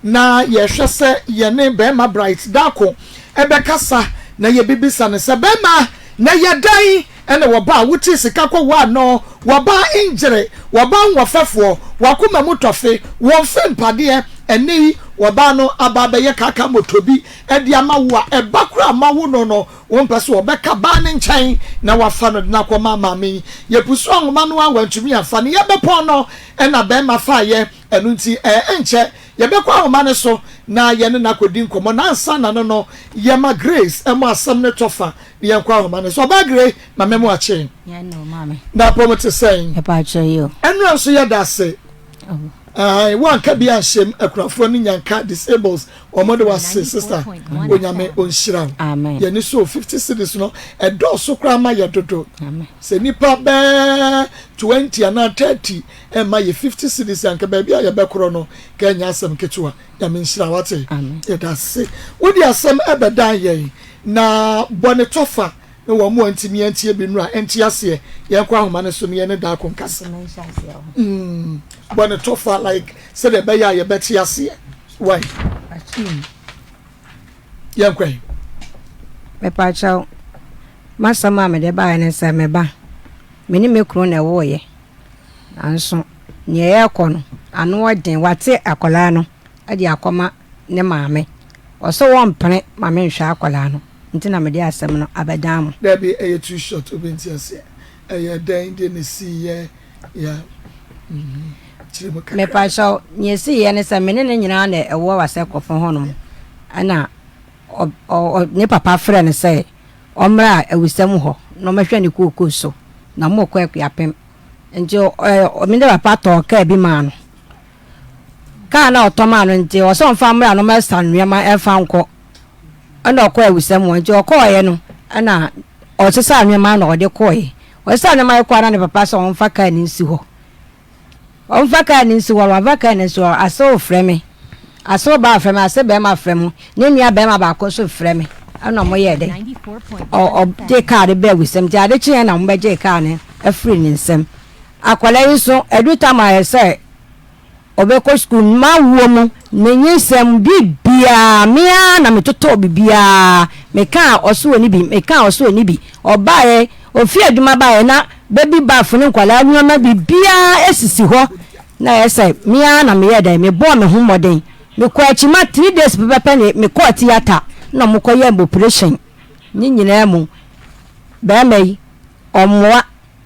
Na yɛhwɛ sɛ yɛne Barima Bright Darko bɛkasa na yɛbɛbisa no sɛ, Barima, na ɛyɛ dɛn na wɔba a wote sika kɔ w'ano, wɔba ngyere, wɔba nwɔfɛfoɔ, w'akoma mu tɔfe, wo mfe mpadeɛ, ɛnnɛ yi wɔbaa no aba abɛyɛ kaka motobi de ama wo a ɛba koraa ma wo no no, wompɛ sɛ wɔbɛka baa ne nkyɛn na wafa no de no akɔma maame yi. Yɛpusu ahoma no a wantumi amfa no, yɛbɛpɔn no na barima faeɛ. Ɛno nti, ɛrenkyɛ yɛbɛkɔ ahoma no so na yɛne no akɔdi nkɔmmɔ. Na ansa na no no, yɛma Grace mmɔ asɛm no tɔ fa na yɛnkɔ ahoma no so. Ɔbaa Grey, ma me mo akye. Na apɔm te sɛn? Ɛnora nso yɛda ase. Ae, woanka bi anhyɛm, akurafoɔ no nyanka, disables, wɔn de wase, sister, Onyame ɔnhyira wo. Yɛni so 50 cedis no, ɛdɔɔso koraa ma yɛ dodo. Sɛ nipa bɛɛ 20 anaa 30 ɛmma yɛ 50 cedis anka baabi a yɛbɛkorɔ no ka ɛnyɛ asɛm ketewa. Nyame nhyira wate. Yɛda ase. Wode asɛm ɛbɛdan yɛn na bɔ ne tɔfa na wɔn mu a ntumi antie bi nnura ɛnte aseɛ. Yɛnkɔ ahoma no so ne yɛne Daako nkasa. Mm, bɔ ne tɔfa like sɛdeɛ ɛbɛyɛ a yɛbɛte aseɛ. Why? Mm. Yɛnkɔ yi. Mepakyɛw, m'asɛm a mede baeɛ ne sɛ me ba, me ne me kunu na ɛwoeɛ. Nanso nea ɛrekɔ no, ano ɔden. Wate akwadaa no de akɔma ne maame. Ɔse ɔmpene ma menhwɛ akwadaa no, nti na mede asɛm no abɛdan mo. Dabi ɛyɛ too short obi nte aseɛ ɛyɛ dɛn deɛ na ɛsiiɛ yeah mm kyerɛ mu kakra. Mepakyɛw, nea ɛsiiɛ ne sɛ me ne no nyinaa na ɛwɔ Asɛkɔfo hɔnom ɛna ɔ ɔ ne papa frɛɛ no sɛ ɔmmra awusɛm hɔ na ɔmmɛhwɛ ne kookoo so na wɔrekɔ Akuapem. Nti ɔ me ne papa tɔɔ kaa bi maa no. Kaa no a ɔtɔ maa no nti ɔsɛ ɔmfa mmra na ɔmmɛsa nneɛma ɛmfa nkɔ. Ɛna ɔkɔɔ awusɛm hɔ. Nti ɔkɔɔeɛ no ɛna ɔsesaa nneɛma na ɔde kɔɔeɛ. Ɔsesaa nneɛma de kɔɔ na ne papa sɛ ɔmfa kaa no nsi hɔ. Ɔmfa kaa no nsi hɔ no, wamfa kaa no ansi hɔ. Asew frɛ me. Asew baa frɛ me, ase barima frɛ me, ne nua barima baako nso frɛ me. Ɛna wɔyɛɛ dɛn? Ɔ ɔgye kaa no baa wisam. Nti ade kyeeɛ na wɔbɛgyee kaa no firii ne nsam. Akwadaa yi nso, ɛdu tam a ɛsɛ sɛ Ɔbɛkɔ sukuu no, m'awoɔ mu, me nyinsɛn mu, biribiara, me ara na metotɔɔ biribiara. Mekaa ɔse ɔnni bi, mekaa ɔse ɔnni bi. Ɔbaeɛ, ɔfiri adwuma baeɛ na baby bath ne nkwadaa nneɛma biribiara sisi hɔ. Na ɛyɛ sɛ me ara na meyɛɛ dɛn, mebɔɔ me ho mmɔden. Mekɔɔ akyima 3 days pɛpɛpɛ ne mekɔɔ theatre na wɔkɔyɛɛ me operation. Ne nyinaa mu, barima yi, ɔmmoa.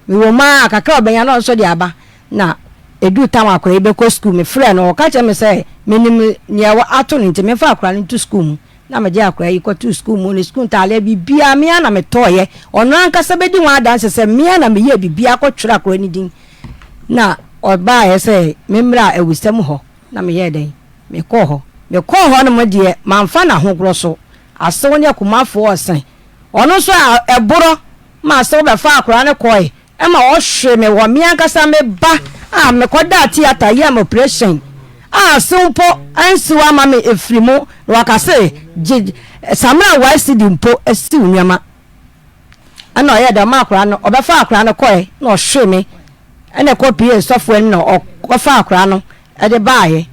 Mewɔ mu ara a, kakra a ɔbɛnya no ɔno nso de aba. Na ɛduu tam a akwadaa yi bɛkɔ sukuu, mefrɛɛ no, ɔka kyerɛɛ me sɛ menim nea ato no nti memfa akwadaa no nto sukuu mu. Na mede akwadaa yi kɔtoo sukuu mu, ne sukuu ntaadeɛ, biribiara me ara na metɔeɛ. Ɔno ankasa bɛdi ho adanse sɛ me ara na meyɛɛ biribiara kɔtwerɛ akwadaa no din. Na ɔbaeɛ sɛ memmra awusɛm hɔ, na meyɛɛ dɛn? Mekɔɔ hɔ. Mekɔɔ hɔ nom deɛ, mamfa no ahogorɔ so. Asew ne akumafoɔ ɔse. Ɔno nso a ɛborɔ ma asew bɛfaa akwadaa no kɔe. Ɛma wɔhwee me wɔ me ankasa me ba a mekɔdaa theatre yɛɛ me operation a sew mpo ansiw ama me efiri mu na waka se gye samina one cedi mpo siw nneɛma. Ɛna ɔyɛɛ dɛ ɔmaa akwadaa no ɔbɛfaa akwadaa no kɔe na ɔhwee me ɛna ɛkɔ pie sɔfo anim na ɔkɔfaa akwadaa no ɛde baeɛ.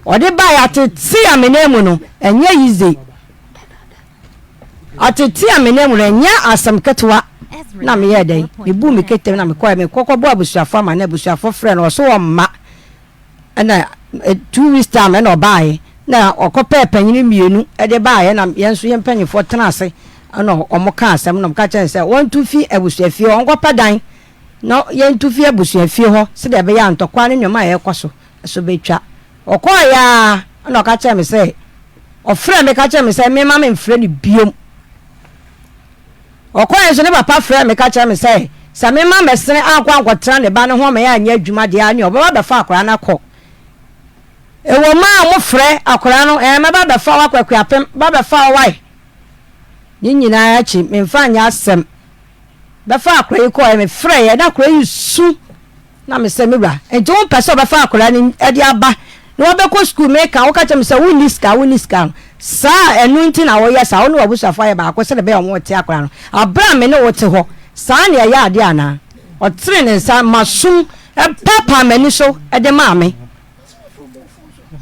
Ɔde baeɛ atetee amena mu no ɛnyɛ yize. Atetee a me nan mu no, ɛnyɛ asɛm ketewa. Na meyɛɛ dɛn? Mebuu me ketem na mekɔe. Mekɔ kɔbɔɔ abusuafo amanneɛ. Abusuafo frɛɛ no, ɔse ɔmma. Ɛna 2 weeks time ɛna ɔbaeɛ. Na ɔkɔpɛɛ panyin mmienu de baeɛ na yɛn nso yɛn mpanyinfoɔ tena ase ɛna wɔn kaa asɛm na wɔka kyerɛ no sɛ wɔntu fi abusuafie hɔ, ɔnkɔpɛ dan na yɛntu fi abusuafie hɔ sɛdeɛ ɛbɛyɛ a ntɔkwa ne nneɛma a ɛrekɔ so so bɛtwa. Ɔkɔeɛ ara na ɔka kyerɛɛ me sɛ, ɔfrɛɛ me ka kyerɛɛ me sɛ memma memfrɛ no biom. Ɔkɔeɛ nso ne papa frɛɛ me ka kyerɛɛ me sɛ, sɛ memma mɛsene ankɔ ankɔtena ne ba no ho ama yɛanyɛ adwuma deɛ a, ɛnneɛ ɔbɛba abɛfa akwadaa no akɔ. Ɛwɔ mu a wɔfrɛ akwadaa no, ɛɛ mɛba abɛfa wo akɔ Akuapem, ba bɛfa wo wae. Ne nyinaa akyi, memfa nyɛ asɛm. Bɛfa akwadaa yi kɔeɛ, mefrɛeɛ na akwadaa yi su. Na mese, Me wura, enti wompɛ sɛ wɔbɛfa akwadaa no de aba na wabɛkɔ sukuu? Meka, woka kyerɛ me sɛ wonni sika, wonni sika no. Saa a ɛno nti na woyɛ saa, wo ne w'abusuafoɔ ayɛ baako sɛdeɛ ɛbɛyɛ a wɔte akwadaa no. Aberɛ a me ne wo te hɔ, saa na ɛyɛ adeɛ anaa? Ɔtenee ne nsa, m'asom paapaa m'ani so de maa me.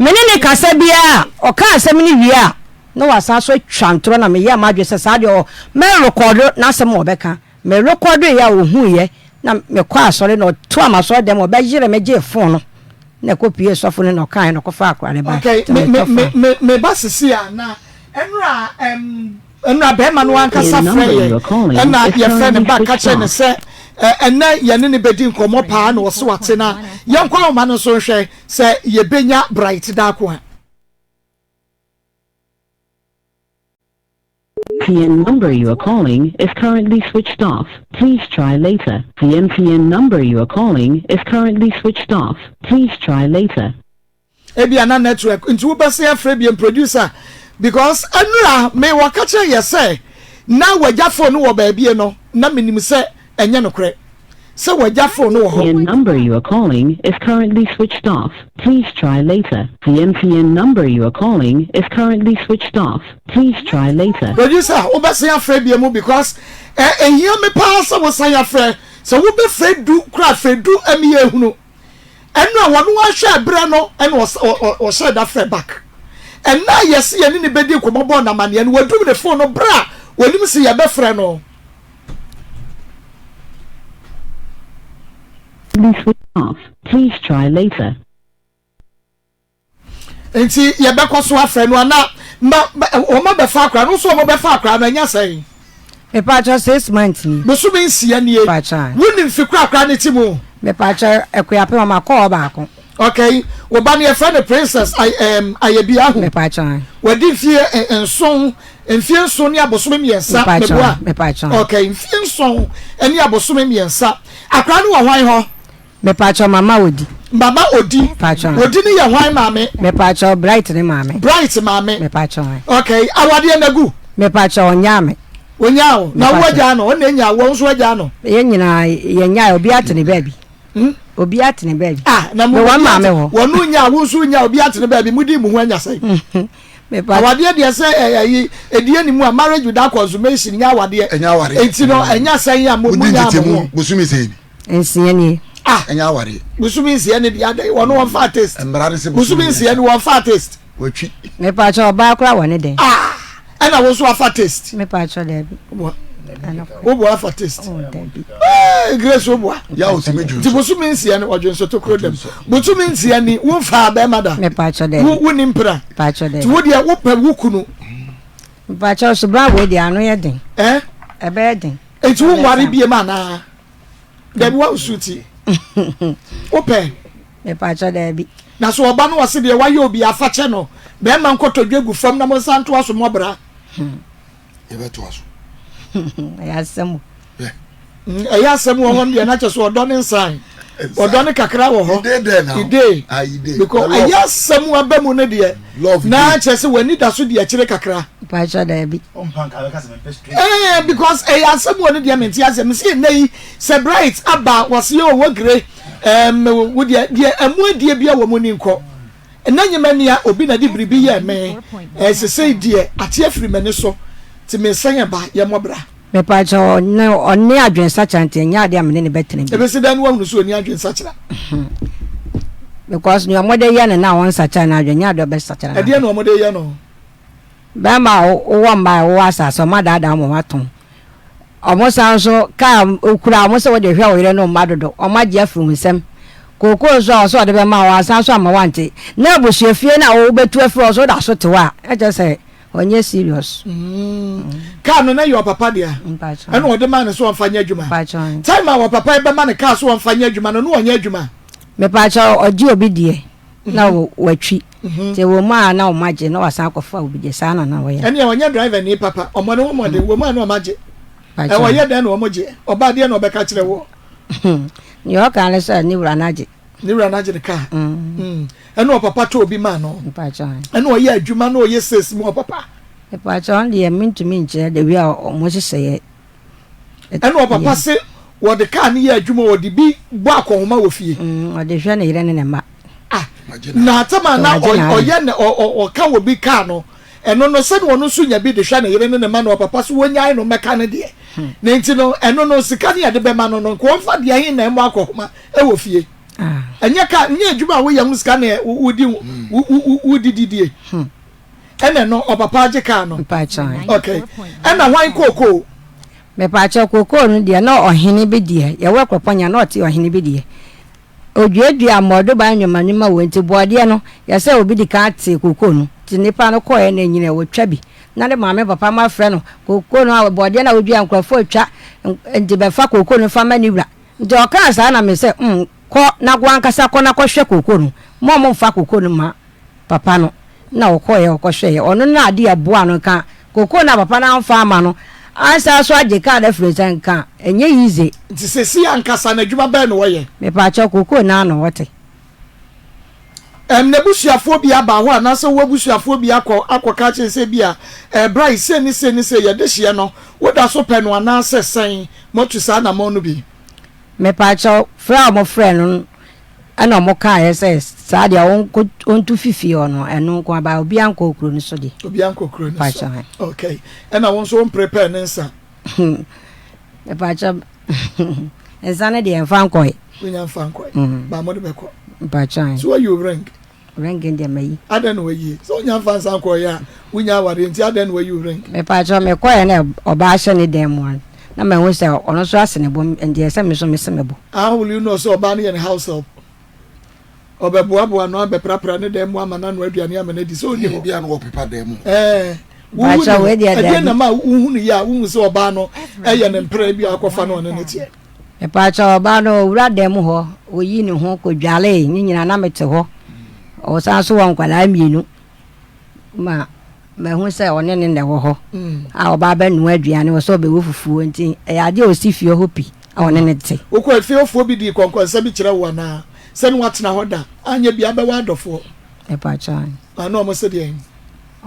Me ne no kasa biara a, ɔka asɛm no wie a, na wasan so atwa ntorɔ na meyɛɛ m'adwene sɛ saa deɛ ɔ, mɛrekɔdo n'asɛm a ɔbɛka. Merekɔdoeɛ a ɔhuiɛ na mekɔɔ asɔre na ɔtoaa m'asɔre dɛm ɔbɛyere me gyee fon no na ɛkɔpuee sɔfo no na ɔkaeɛ na ɔkɔfaa akwadaa no baeɛ. Okay, Nti me me metɔ me fon. me me ba sisi a na ɛnura ɛm ɛnura bɛrima no The ankasa frɛ number yɛ you are calling ɛna is yɛfrɛ ne currently ba ka switched kyerɛ ne off. sɛ ɛ ɛnɛ yɛne ne bɛdi nkɔmɔ paa na ɔse wate na yɛnkɔ ahoma no so nhwɛ sɛ yɛbɛnya Bright Darko a. MTN number you are calling is currently switched off. Please try later. The MTN number you are calling is currently switched off. Please try later. Ebia na network nti wobɛsen afrɛ biom producer because ɛnura me wɔka kyerɛ yɛ sɛ na wagya phone no wɔ baabie no na menim sɛ ɛnyɛ nokorɛ sɛ wagya phone no wɔ hɔ. The number you are calling is currently switched off. Please try later. The MTN number you are calling is currently switched off. Please try later. Producer wobɛsen afrɛ biom because ɛ ehia me paa sɛ wosan afrɛ sɛ wobɛfrɛ du koraa frɛ du ɛmi yɛ ehunu. Ɛno a wɔn ahwɛ ɛberɛ no ɛna ɔhyɛ da frɛ back. Ɛna a yɛse yɛne ne bɛdi nkɔmmɔ bɔɔ no amaneɛ no wadum ne phone no berɛ a wɔnim se yɛbɛfrɛ no. Switch off. Please try later. Nti yɛbɛkɔ so afrɛ no ana ma wɔn abɛfa akora no nso wɔn bɛfa akora no ɛnyɛ sɛn. Mepatwa 6 months ni. Bosome 6 nie. Mepatwa. Wunim fi kora akora ne ti mu. Mepatwa Akuapem ɔmo akɔ hɔ baako. Okay, wo ba no yɛfrɛ no Princess Ayɛbi Ahu. Mepatwa. Wadi mfie 7, mfie 7 ne abosome 3. Mepatwa. Mepatwa. Okay, mfie 7 ne abosome 3. Akora no wɔ hwan hɔ? Mepatwa Mama Odi. Mama Odi. Mepatwa. Odi ne yɛ hwan maame? Mepatwa Bright ne maame. Bright maame. Mepatwa. Okay, awadeɛ nagu. Mepatwa ɔnyaa me. Onyaa wo na wo agya no ɔna enya wo nso agya no. Yɛn nyinaa yɛn nyaa obi ate ne baabi. Obi ate ne baabi. Ah, na mo wɔn maame hɔ. Wɔn nya wo nso nya obi ate ne baabi mo di mo ho anya sɛn. Awadeɛ deɛ sɛ ɛyi edie ne mu a marriage without consummation nya awadeɛ. Ɛnya awadeɛ. Eti no ɛnya sɛn a mo mo nya mo ho. Bosome sɛn ni. 6 nie. Ah. Ɛnya awadeɛ. Bosome 6 ni deɛ adɛ wɔn wɔn fa taste. Mmara ne sɛ bosome 6 ni wɔn fa taste. Watwi. Mepatwa ɔbaa kora wɔ ne den. Ah ɛna wo nso afa taste. Mepatwa dɛbi. Woboa afa taste. Oh, Grace woboa. Yaw si mi Nti bosome 6 ni ɔdwe nso tokuro dɛm. Bosome 6 ni wo nfa bɛrima da. Mepatwa dɛbi. Wo ni mpira. Mepatwa dɛbi. Nti wo deɛ wopɛ wo kunu. Mepatwa sobra wei deɛ ano yɛ den. Eh? Ɛbɛyɛ den. Nti wo nware bie ma anaa? Dabi wa nsu ti. Wopɛ. Mepatwa dɛbi. Na so ɔba no ɔse deɛ wayɛ obi afakyɛ no bɛrima nkɔtɔdwe gu fam na mo nsa ntoa so mmɔbra. Yɛbɛtoa so. Ɛyɛ asɛm o. Ɛyɛ asɛm wɔ hɔ no deɛ na kyɛ so ɔdɔ ne nsan ɔdɔ ne kakra wɔ hɔ. Ide Ide because ɛyɛ asɛm aba mu no deɛ na kyerɛ sɛ w'ani da so di akyire kakra. Mpakyɛ daabi. Ɛɛ because ɛyɛ asɛm wɔ no deɛ mente asɛm sɛ ɛnɛ yi sɛ Bright aba wɔse yɛ ɔwɔ gire ɛɛm wo deɛ deɛ ɛmu adie bia wɔ mu ni nkɔ ɛnɛ nyɛ mania obi na de biribi yɛ me ɛɛ sesei deɛ ate afiri m'ani so te me nsɛn ɛba yɛ mmɔbra. Mepakyɛ ɔne ɔne adwensakyera nti ɛnyɛ adeɛ a mene ne bɛtena bi. Ebesi dɛn na wahunu sɛ ɔni adwensakyera? Because nea wɔde yɛ no na ɔnsakyera n'adwene nyɛ adeɛ ɔbɛsakyera n'adwene. Ɛdeɛ na wɔde yɛ no? Bɛrima a wowɔ mma a wowɔ asase wɔn adaadaa wɔn atɔn. Wɔn san nso kaa okura wɔn sɛ wɔde hwɛ wo yere ne wo mma dodo wɔn agye afiri wo nsam. Kookoo nso a ɔsɛ ɔde bɛma wo asan nso ama wante. Na abusuafie no a wobɛtu afiri hɔ nso woda so te hɔ a ɛkyerɛ sɛ ɔnyɛ serious. Kaa no na yɛ ɔpapa dea ɛna ɔde maa no sɛ ɔmfa nyɛ adwuma. Time a ɔpapa bɛma no kaa sɛ ɔmfa nyɛ adwuma no na ɔnyɛ adwuma. Mepakyɛw ɔgye obi deɛ na watwi nti ɛwɔ mu a na wɔn agye na wasan akɔfa obi deɛ saa na na wɔyɛ. Ɛnneɛ ɔnyɛ driver ni papa ɔmɔ ne ho mmɔden wɔ mu a na wɔn agye ɛwɔ yɛ dɛn na wɔn gye ɔbaa deɛ na ɔbɛka kyerɛ wɔ. Nea ɔka ne sɛ ne wura no agye. Ne wura no agye ne kaa. Ɛna ɔpapa tɔ obi maa no. Ɛna ɔyɛ adwuma na ɔyɛ sales mu ɔpapa. Mepakyɛw ɔno deɛ mentumi nkyerɛ the way a wɔn hyehyɛeɛ. Ɛna ɔpapa se wɔde kaa no yɛ adwuma wɔde bi bɔ akɔnhoma wɔ fie. Ɔde hwɛ ne yere ne ne mma. Ah, na atam a na ɔyɛ ne ɔka wɔ bi kaa no ɛno no sɛdeɛ ɔno nso nya bi de hwɛ ne yere ne ne mma na ɔpapa so wɔnyae no mmɛka no deɛ. Na nti no ɛno no sika no yɛde bɛma no no nka ɔmfa deɛ he na ɛmmɔ akɔnhoma wɔ fie. Ɛnyɛ kaa, nyɛ adwuma a woyɛ ho sika na wodi wodi didie. Ɛna ɛno ɔpapa agye kaa no. Okay. Ɛna hwan kookoo? Mepaakyɛw kookoo no deɛ na ɔhene bi deɛ yɛwɔ Akuropɔn na ɔte ɔhene bi deɛ. Oduaduaa mmɔɔdoba nnwoma nnwuma wɔ nti bɔɔdeɛ no yɛ sɛ obi di kan tee kookoo no nti nipa no kɔɔɛ na ɛnyiniɛ wɔtwa bi na ne maame papa mo afrɛ no kookoo no a bɔɔdeɛ no a wodua nkurɔfoɔ retwa nti bɛfa kookoo no fa ma ne wura nti ɔkaa saa na me sɛ mm kɔ na wankasa kɔ na kɔhwɛ kookoo no mo a momfa kookoo no ma papa no na ɔkɔeɛ ɔkɔhwɛeɛ ɔno na adeɛ ɛboa no nka kokoo na papa no amfa ama no ansan so agye car no afiri nsa nka ɛnyɛ easy. Nti sesei ankasa no adwuma bɛn na ɔyɛ? Mepaakyɛw kokoo no ara na ɔte. Ɛm n'abusuafoɔ bi aba hɔ anaasɛ wo abusuafoɔ bi akɔ akɔka akyerɛ sɛ ebia ɛɛ bra yi sei ne sei ne sei yɛde hyeɛ no woda so pɛ no anaasɛ sɛn moatu saa anammɔn no bi? Mepaakyɛw frɛ a wɔfrɛɛ no Ɛna ɔmo kaeɛ sɛ saa deɛ ɔnkɔ ɔntu fi fie hɔ no ɛno nko ara obiara nkɔ kuro no so deɛ. Obiara nkɔ kuro no so. Okay. Ɛna wo nso wo prepare ne nsa. Mepakyɛ nsa no deɛ nfa nkɔe. Wonya nfa nkɔe. Mm. Ba mo de bɛkɔ. Mepakyɛ. So wayi wo ring? Ring deɛ mayi. Adɛn na wayi? Sɛ wonya nfa nsa nkɔe a wonya awareɛ nti adɛn na wayi wo ring? Mepakyɛ mekɔɛ na ɔbaa hyɛ ne dan mu na mahu sɛ ɔno nso ase ne bo nti ɛsɛ me nso mese me bo. How will you know sɛ ɔbaa no yɛ ne house help? Ɔbɛboaboa ano abɛprapra ne dan mu ama no anoa aduane ama no adi sɛ ɔnni hɔ. Ebi a na wɔpepa dan mu. Ɛɛ wohu ne ɛdeɛ na ma wohu no yie a wohu sɛ ɔbaa no ɛyɛ ne mpra bi a akɔfa no ɔne ne teɛ. Mepaakyɛw ɔbaa no owura dan mu hɔ oyi ne ho kɔdwalee ne nyinaa na mete hɔ ɔsan so wɔ nkwadaa mmienu ma Mahu sɛ ɔne ne na ɛwɔ hɔ a ɔba abɛnoa aduane, ɔsɛ ɔbɛwɔ fufuo nti ɛyɛ adeɛ a ɔsi fie hɔ pi a ɔne no te. Wokɔ a fiefoɔ bi dii kɔnkɔnsa bi kyerɛ wo anaa? Sɛ ne woatena hɔ da a anyɛ bi abɛwɔ adɔfoɔ? Mepakyɛw aane. Na na ɔmo se deɛn?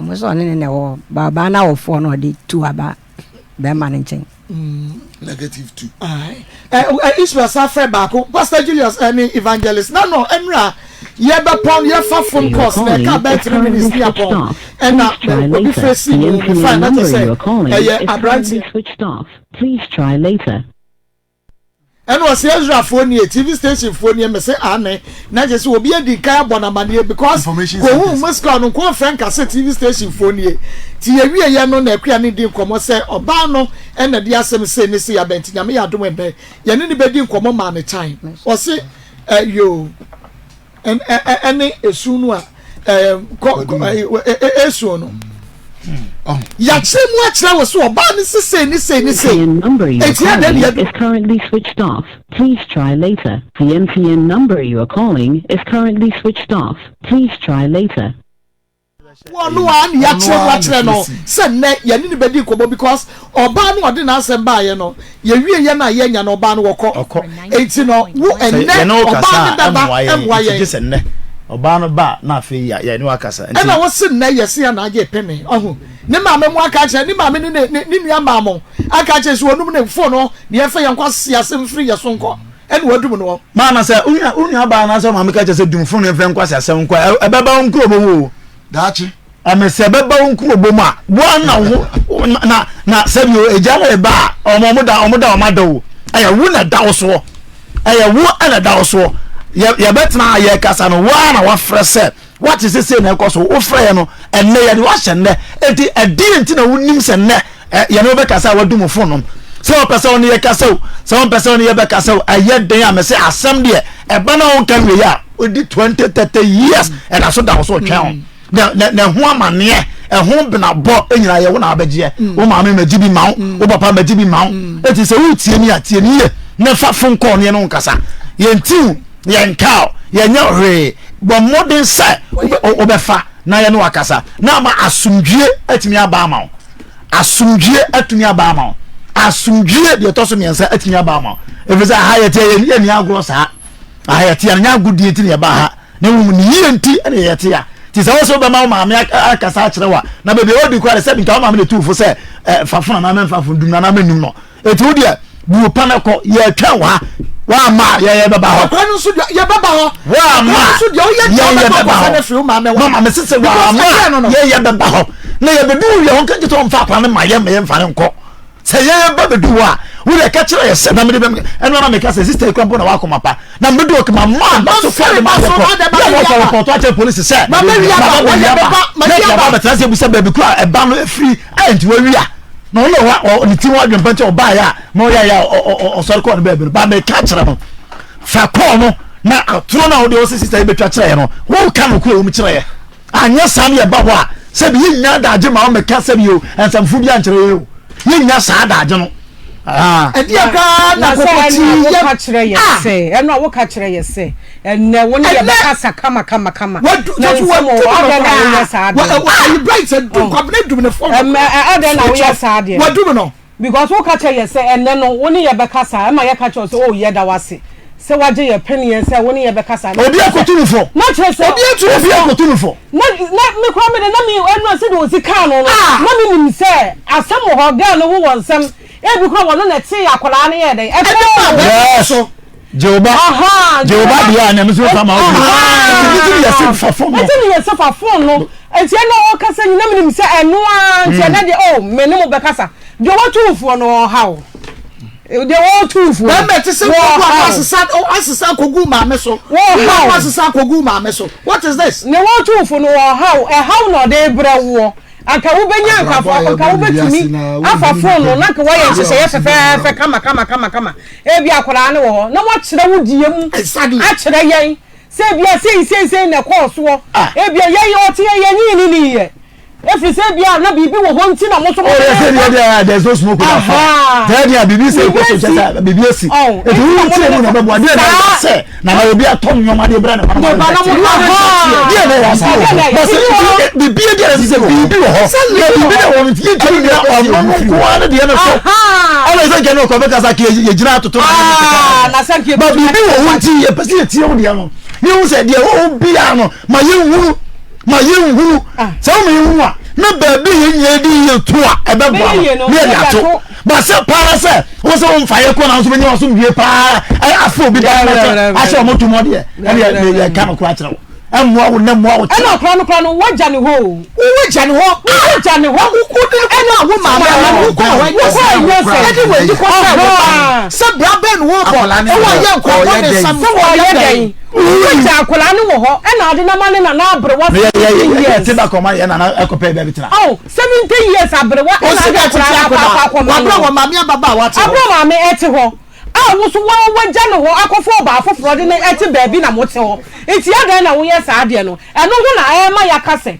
Ɔmo sɛ ɔne ne na ɛwɔ hɔ, ba ɔbaa no awofoɔ na ɔde tu aba bɛɛma no nkyɛn. Negative two. Aye. Eh, eh, Israel sa frɛ baako, Pastor Julius ɛne eh, Evangelist. Na no, ɛnura yɛbɛpɔn yɛfa phone Your calls na calling ɛka is bɛyɛ three currently minutes ne switched apɔn. off. Please Ɛna try eh, obi later. frɛ si The mu, MTN mefae na kyɛ number sɛ you are calling ɛyɛ is currently aberanteɛ. switched off. Please try later. Ɛna ɔse Ezra foɔ nie, TV station foɔ nie, mese aane, na kyerɛ sɛ obi adi nkan abɔ no amaneɛ because Information kɔhuu centers. Moscow no nko ɔmfrɛ nka sɛ TV station foɔ nie. Nti yɛwie yɛ no na Akua ne di nkɔmmɔ sɛ ɔbaa no ɛna de asɛm sei ne sei aba nti Nyame yɛ adom ɛnnɛ yɛne no bɛdi nkɔmmɔ maa no time. Ɔse eh yoo. ɛne esu no a kɔ esu no yɛakyerɛ mu akyerɛ wɔ so ɔbaa ne se sei ne sei ne sei MTN number you are eti adɛn calling ne yɛdu is currently switched off. Please try later. The MTN number you are calling is currently switched off. Please try later. Ɔno ara na yɛakyerɛ mu akyerɛ no sɛ nnɛ yɛne no bɛdi nkɔmmɔ because ɔbaa no ɔde n'asɛm baeɛ no yɛwie yɛn a yɛanya no ɔbaa no wɔkɔ enti no wo Sɛ ɛnnɛ yɛne wo ɔbaa kasa no a bɛba ɛmmoa yɛn ɛmmoa nti yɛn gye sɛ nnɛ ɔbaa no ba a na afei yɛ yɛne wo akasa nti. Ɛna wo se nnɛ yɛse yɛn na agye pene ɔho ne maame mo aka akyerɛ ne maame ne ne ne nua maa mo aka akyerɛ sɛ wɔnum ne phone no ne yɛmfa yɛn nkɔ ase mfiri yɛ so nkɔ ɛna wadum no. Maa na sɛ wo nua wo nua baa anaasɛ wo maame ka kyerɛ sɛ dum fon no mfɛ nkwaseasɛm nkɔ a, ɛbɛba wo nkurobɔ mu o. Daakye. Ɛmɛ sɛ ɛbɛba wo nkurobɔ mu a, woa na wo ho na na sɛbi o egya no reba a, wɔn wɔn da wɔn da wɔn ada o. Ɛyɛ wo na ɛda wo soɔ. Ɛyɛ wo na ɛda wo soɔ. Yɛ yɛbɛtena ha yɛrekasa no, woa na wafrɛ sɛ Woate sɛ sei na ɛkɔ so, wofrɛɛ no ɛnnɛ, yɛde wo ahyɛ nnɛ. Enti ɛdeɛn nti na wonim sɛ nnɛ yɛne wo bɛkasa a woadum wo fon no? Sɛ wɔpɛ sɛ wo ne yɛkasa o, sɛ wɔmpɛ sɛ wo ne yɛbɛkasa o, ɛyɛ den a mese asɛm deɛ ɛba na wonka nwie a, wodi 20, 30 years ɛda so da wo so ɔtwɛn wo. Na na na ɛho amaneɛ, ɛho benabɔ nyinaa yɛ wo na abɛgyeɛ. Wo maame magye bi ma wo, wo papa magye bi ma wo. Enti sɛ woretie mi a, tie no yie na fa fon kɔɔ ne yɛne wo nkasa. Yɛntiw, yɛnkaw, yɛnyɛ hwee. Bɔ mmɔden sɛ wobɛfa na yɛne wo akasa na ama asomdwie atumi aba ama wo. Asomdwie atumi aba ama wo. Asomdwie deɛ ɛtɔ so mmiɛnsa atumi aba ama wo. Ɛfiri sɛ aha yɛte yɛnni agorɔ saa. Aha yɛte yɛnyɛ agodie nti na yɛba ha. Na mmom ne yie nti na yɛte ha. Nti sɛ wo sɛ wobɛma wo maame akasa akyerɛ wo a, na baabi a wɔdi koraa de sɛ nka wo maame na ɛtu fo sɛ fa fono anaa mɛmfa fono, dum no anaa mɛnum no. Eti wo deɛ bu pa no kɔ yɛtwɛn wɔ ha woamma a yɛyɛ bɛba hɔ. Akora no nso deɛ yɛbɛba hɔ. Woamma Akora no nso deɛ ɔyɛ deɛ yɛyɛ ɔbɛkɔ bɛba akɔfa hɔ. no afiri wo maame hɔ. Mama mese sɛ Because woamma ɛdeɛn no no. yɛyɛ bɛba hɔ na yɛbɛdu wo yɛ hɔ nka nkyɛ sɛ ɔmfa akora no ma yɛ ma yɛmfa no nkɔ. Sɛ yɛn ba bɛdu hɔ a, wo deɛ ka kyerɛ yɛ sɛ na mede bɛm ɛno na meka sɛ sister ekura mpo na wakoma pa na mede ɔkè ma maa ba so kɔ de ma yɛ kɔ yɛ wɔ kɔ repɔtɔ akyerɛ polisi sɛ ma bɛ wia ba na yɛ ba bɛtena sɛ ebusa baabi kura ɛba no efiri ayɛ nti wawia na ɔno wa ɔ ne ti ho adwempa nti ɔbaa yɛ a na ɔyɛ yɛ a ɔsɔre kɔɔ no baabi no ba meka kyerɛ no fa kɔɔ no na atoro no a wode ɔsɛ sister yi bɛtwa kyerɛ yɛ no wɔka no kura wɔm kyerɛ yɛ. Anyɛ saa no yɛba hɔ a, sɛbi yɛnnya adagye ma wɔmmɛka sɛbi o, nsɛmfo bi ankyerɛ yɛn o. Yɛnnya saa adagye no. Ah. Ɛdeɛ koraa na Na sɛ kɔkɔti ɛno a yɛ woka kyerɛ yɛ ah. sɛ ɛno a woka kyerɛ yɛ sɛ ɛnɛ wo ne yɛ Ɛnɛ bɛkasa kama kama kama wadu na sɔfo nsɛm wadu wɔ no hɔ adɛn na koraa woyɛ saa wa adeɛ no wa ayi bright adu kwabena dum ne fɔn no ɛmɛ koraa ɛ adɛn na switch woyɛ off saa adeɛ no wadum no. Because wo ka kyerɛ yɛ sɛ ɛnɛ no wo ne yɛ bɛkasa ɛma yɛ ka kyerɛ wo sɛ oh yɛ da wo ase sɛ wagye yɛ paneɛ sɛ wo ne yɛ bɛkasa na Obi kyerɛ sɛ akotu no fo. na kyerɛ sɛ Obi atu no Obi fo. akotu no fo. na na me koraa me de na me ɛno sɛdeɛ ɔsi kaa no no Ah! na me nim sɛ asɛm wɔ hɔ girl no wo wɔ nsɛm ebi koraa wɔno na ɛtee akwadaa no yɛɛ dɛn Ɛde maa ɛtɔɔ bɛrima Yes. so. Jehoba. Aha, Jehoba deɛ a na ɛmo so fa ma wo bi. Nti ne yɛse fa phone no. Nti ne yɛse fa phone no. Nti ɛna ɔkasa nyina menim sɛ ɛno ara nti ɛnɛ deɛ oh me ne mo bɛkasa. Deɛ wɔtu foɔ no ɔha wo. Deɛ wɔtu foɔ no. Bɛrima ti sɛ wɔha nkogu wo. asesa asesa akogu maame so. Wɔha wo. Asesa akogu maame so. What is this? Ne wɔtu foɔ no ɔha wo. Ɛhaw na ɔde brɛ woɔ. Anka wobɛnya anka Abrabɔ a anka yɛbɔ no wobɛtumi wiase na afa wonhunu phone no nipa na anka woayɛ bi a nhyehyɛeɛ ɔte dɛm fɛfɛɛfɛ kama kama kama kama. Ebia akwadaa no wɔ hɔ na woakyerɛ wo deɛ mu Exactly. akyerɛ yɛn sɛ ebia sei sei sei na ɛkɔɔ soɔ. Ah. Ebia yɛn ɔte yɛn yɛnyii ne niiɛ. Ɛfiri sɛ ebia na biribi wɔ hɔ nti na mo nso Oh, yes, mo yeah, yeah, there's no smoke without fire. Aha. Tell me, bibi say Biribi ko so asi. kyɛ bibi asi. Oh, Eti nti wo na mo tie mu na bɛboa. Deɛ na Saa. sɛ na na obi atɔ nneɛma de brɛ ne ba Ne ba na mo- Aha. Deɛ na ɛyɛ saa. Deɛ na ɛyɛ. Ba sɛ Biribi wɔ hɔ. bibi deɛ na sɛ bibi wɔ hɔ. Na bibi na wɔ no yɛ ntumi nyina ɔno no nko ara ne deɛ no so. Aha. Ɔna sɛ nkyɛn no kɔ bɛka sa ke yɛ gyina atoto na Ah, na sɛ nka Ba bibi wɔ hɔ nti yɛ pɛ sɛ yɛ tie wo deɛ no. Ne hu sɛ deɛ wɔ hɔ biara no ma yɛ nhunu ma yɛ nhunu sɛ wɔn yɛ hu a na baabi yɛ nyɛ di yɛ to a ɛbɛboa no ne yɛ de ato ba sɛ paa sɛ wɔn sɛ wɔn fa yɛ kɔ na nso bɛ nyɛ wɔn so wie paa ɛ afɔ obi da na ahyɛ wɔn to mɔ deɛ ɛne yɛ yɛ ka no kora kyerɛ wo ɛmmoa wo na mmoa wo kyerɛ. Ɛna akora no kora no wagya ne hɔ o. Wagya ne hɔ. Wagya ne hɔ. Ɛna wo maame na wo kɔ hɔ ɛnyɛ sɛ ɛde wɔ ani kɔ sɛ wo ba sɛ bra bɛn wo bɔ ɛwɔ yɛ nkɔbɔ ne nsam sɛ wɔyɛ dɛn. Wagya akwadaa no wɔ hɔ ɛna ade no ama ne nana aberewa 70 years. Yɛ yɛ kɔma yɛ nana ɛkɔpɛ baabi tena. Oh 70 years aberewa ɛna ade akwadaa no akɔ akɔ akɔma no. Wabere wɔ maame ababaawa te hɔ. Abere maame ɛte hɔ a wo so wa wagya no hɔ akɔfa ɔbaa foforɔ de no ɛte baabi na mote hɔ nti adɛn na woyɛ saa adeɛ no ɛno ho na ɛma yɛaka sɛ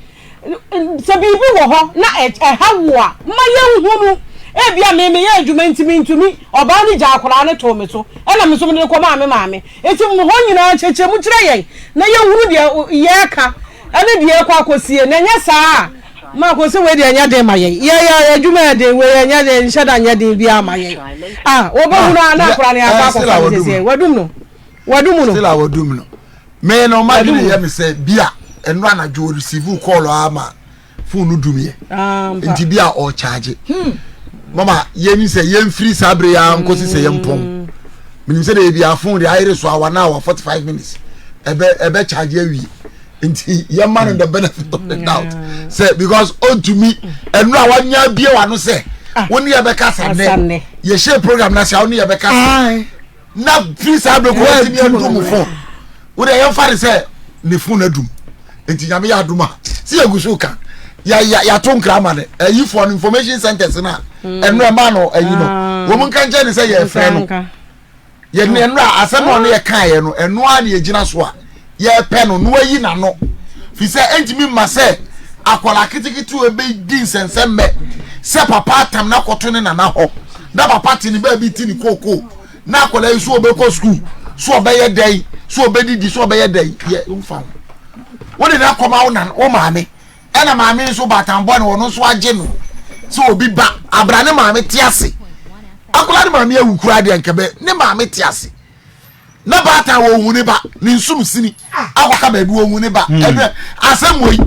Sɛ biribi wɔ hɔ na ɛha wo a, ma yɛnhunu. Ebia me meyɛ adwuma nti mentumi. Ɔbaa no gyaa akwadaa no too me so, ɛnna me nso mede no kɔmaa me maame. Enti hɔ nyinaa kyerɛkyerɛ mu kyerɛ yɛn na yɛnhunu deɛ yɛreka ne deɛ ɛrekɔ akɔsie. Na ɛnyɛ saa a, Marco sɛ wei deɛ ɛnyɛ den ma yɛn. Yɛ yɛ adwuma yɛ den, wei ɛnyɛ den, nhyɛ da nyɛ den biara ma yɛn. Ah, wɔbɛhunu a na akwadaa no yɛakɔ akɔfa no seesei. Wadum no. Wadum no. Still a wadum no. Me no m'adwene yɛ me sɛ bi a ɛno anadwo receive call a ma phone no dum yɛ ah, nti bi a ɔcharge hmm. mama yɛni sɛ yɛmfiri saa bere yɛ nkosi sɛ yɛmpɔn hmm. menim sɛ deɛ bi a phone de ayere so awa na awa 45 minutes ɛbɛ ɛbɛ charge awie nti yɛma no the benefit of the doubt sɛ because ɔntumi ɛno a wanya bie wano sɛ ah. wo ne yɛbɛkasa nnɛ yɛhyɛ program no ase a wo ne yɛbɛkasa na firi saa bere kɔ ɛtumi adum fon wo deɛ yɛmfa ne sɛ ne fon adum nti nyame yɛ adum a si yɛgu so ka yɛato nkra ama no ayifoɔ no information centers no a mm. ɛno ɛma no ayi no ah. wɔn nka nkyɛn ne sɛ yɛfrɛ no yɛne ɛno a asɛm a ɔno yɛkaeɛ no ɛno a ne yɛgyina so a yɛpɛ no na wayi n'ano fi sɛ ɛntumi mma sɛ akwadaa ketekete a ɛbɛdi nsɛnsɛmmɛ sɛ papa atam na akɔto ne nana hɔ na papa te ne baabi te ne kookoo na akwadaa yi so ɔbɛkɔ sukuu so ɔbɛyɛ dɛn so ɔbɛdidi so ɔbɛyɛ dɛn yɛ nfa ho wode no akɔma wo nana wo maame ɛna maame nso baatan bɔ ne ɔno nso agye no sɛ obi ba abra ne maame te ase akwadaa ne maame awu koraa deɛ nkɛbɛ ne maame te ase na baatan wɔ ohun ne ba ne nsum sini akɔka baabi wɔ ohun ne ba hmm. ɛnɛ asɛm wɔ yi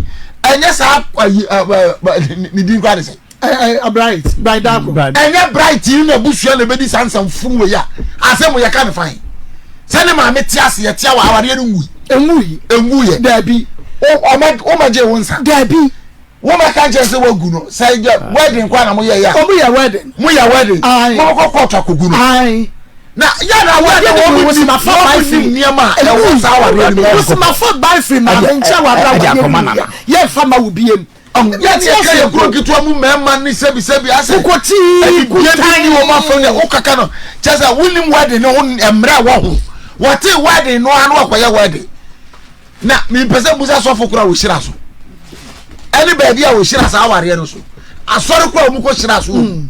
ɛnyɛ saa ayi ɛ ne din kora de sɛ. ɛ bright bright dako. ɛnyɛ bright yi na abusua na ebedi saa nsɛm funu wɔ yi a asɛm wɔ yɛ ka ne fan sɛ ne maame te ase yɛ te awa awadeɛ no nwui. Enwui. Enwui yɛ. Daabi. O ɔma ɔma gye wo nsa. Daabi. Wo ma ka nkyɛn sɛ wagu no sɛ yɛ wedding kɔ na mo yɛ ya. Ɔmo yɛ wedding. Mo yɛ wedding. Mo kɔ court akogu no. Na yɛ na wedding wɔn mo nim wɔn mo nim nneɛma a ɛwɔ saa awadeɛ no mu. Wosi ma fa ban firi maame nkyɛn wɔ abira wɔ yɛ mu yɛ nfa ma wo biem. Yɛ ti ɛka yɛ kuro ketewa mu mmarima ne sɛbi sɛbi asɛ. Kokotii kutan. Ɛdi bi ni wɔn afɛn yɛ wokaka no kyɛ sɛ wonim wedding ne ho mmerɛ wɔ ho wɔte wedding no ano akɔyɛ wedding. Na mempɛ sɛ mbusa sɔfo koro a wɔhyira so ɛne baabi a wɔhyira saa awareɛ no so asɔre koro a wɔkɔ hyira so mm.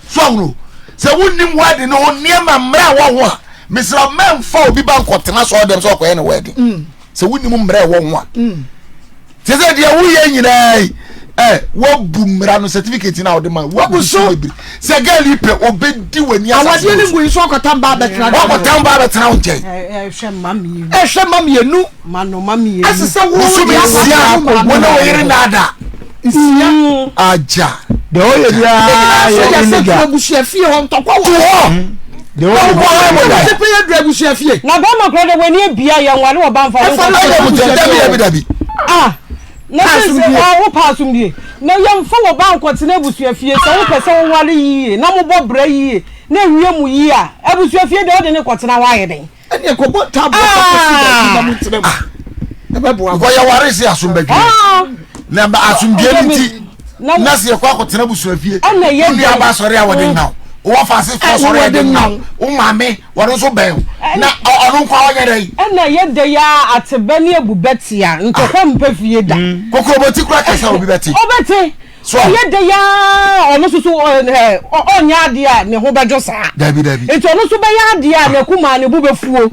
so ahono sɛ wonnim wɛde no ho nneɛma mmerɛ a wɔ ho a mesrɛ mɛmfa obi ba nkɔtena sɔɔ dɛm sɛ ɔkɔyɛ ne wɛde mm. sɛ wonnim mmerɛ ɛwɔ ho a mm. te sɛ deɛ woyɛ nyinaa yi ɛ wabu mmara no certificate na ɔde ma wabu so bebree sɛ girl yi pɛ obedi w'ani asase awadeɛ no ngu yi so ɔkɔtam ba abɛtena ɔkɔtam ba abɛtena wo nkyɛn ɛhwɛ mma mmienu ɛhwɛ mma mmienu ma no mma mmienu ɛsɛ sɛ wo bosome nsia wo ne wo yere nada nsia agya deɛ ɔyɛ biara yɛ illegal abusua fie hɔ ntɔkwa wɔ hɔ deɛ ɔyɛ biara sɛ pɛyɛ duru abusua fie na bɛrima kora de w'ani abia yɛ nware wɔ ba mfa wo nkɔ dabi dabi ah Na sɛ sɛ ɔɔ wo pɛ asomdwie na yɛmfa wɔ ba nkɔtena abusua fie sɛ wo pɛ sɛ wo ware yie na mo bɔ bra yie na ɛwie mo yie a abusua fie deɛ wode ne kɔtena hɔ ayɛ dɛn. Ɛneɛ kɔbɔ ntaboɔ fa kɔsi baabi na mo ntena mu ɛbɛboa mo. Because yɛware se asombadwie na asomdwie no nti na sɛ yɛkɔ akɔtena abusua fie wo nua ba asɔre a wɔde nna wo wɔfa ase fo asɔre a wɔde nna wo wo maame wɔn nso bɛn o na ɔno nko a ɔnyɛ dɛ yi. Ɛna yɛ dɛ yi ara atebɛ ne abubɛ te a ntɔkwa mpɛ fie da. Mm. Kokroboti kura kasa obi bɛte. Ɔbɛte. So ɔyɛ dɛ yi ara ɔno nso so ɛ ɔnyɛ adeɛ a ne ho bɛdwo saa. Dabi dabi. Nti ɔno nso bɛyɛ adeɛ a n'akumaa ne bo bɛfuo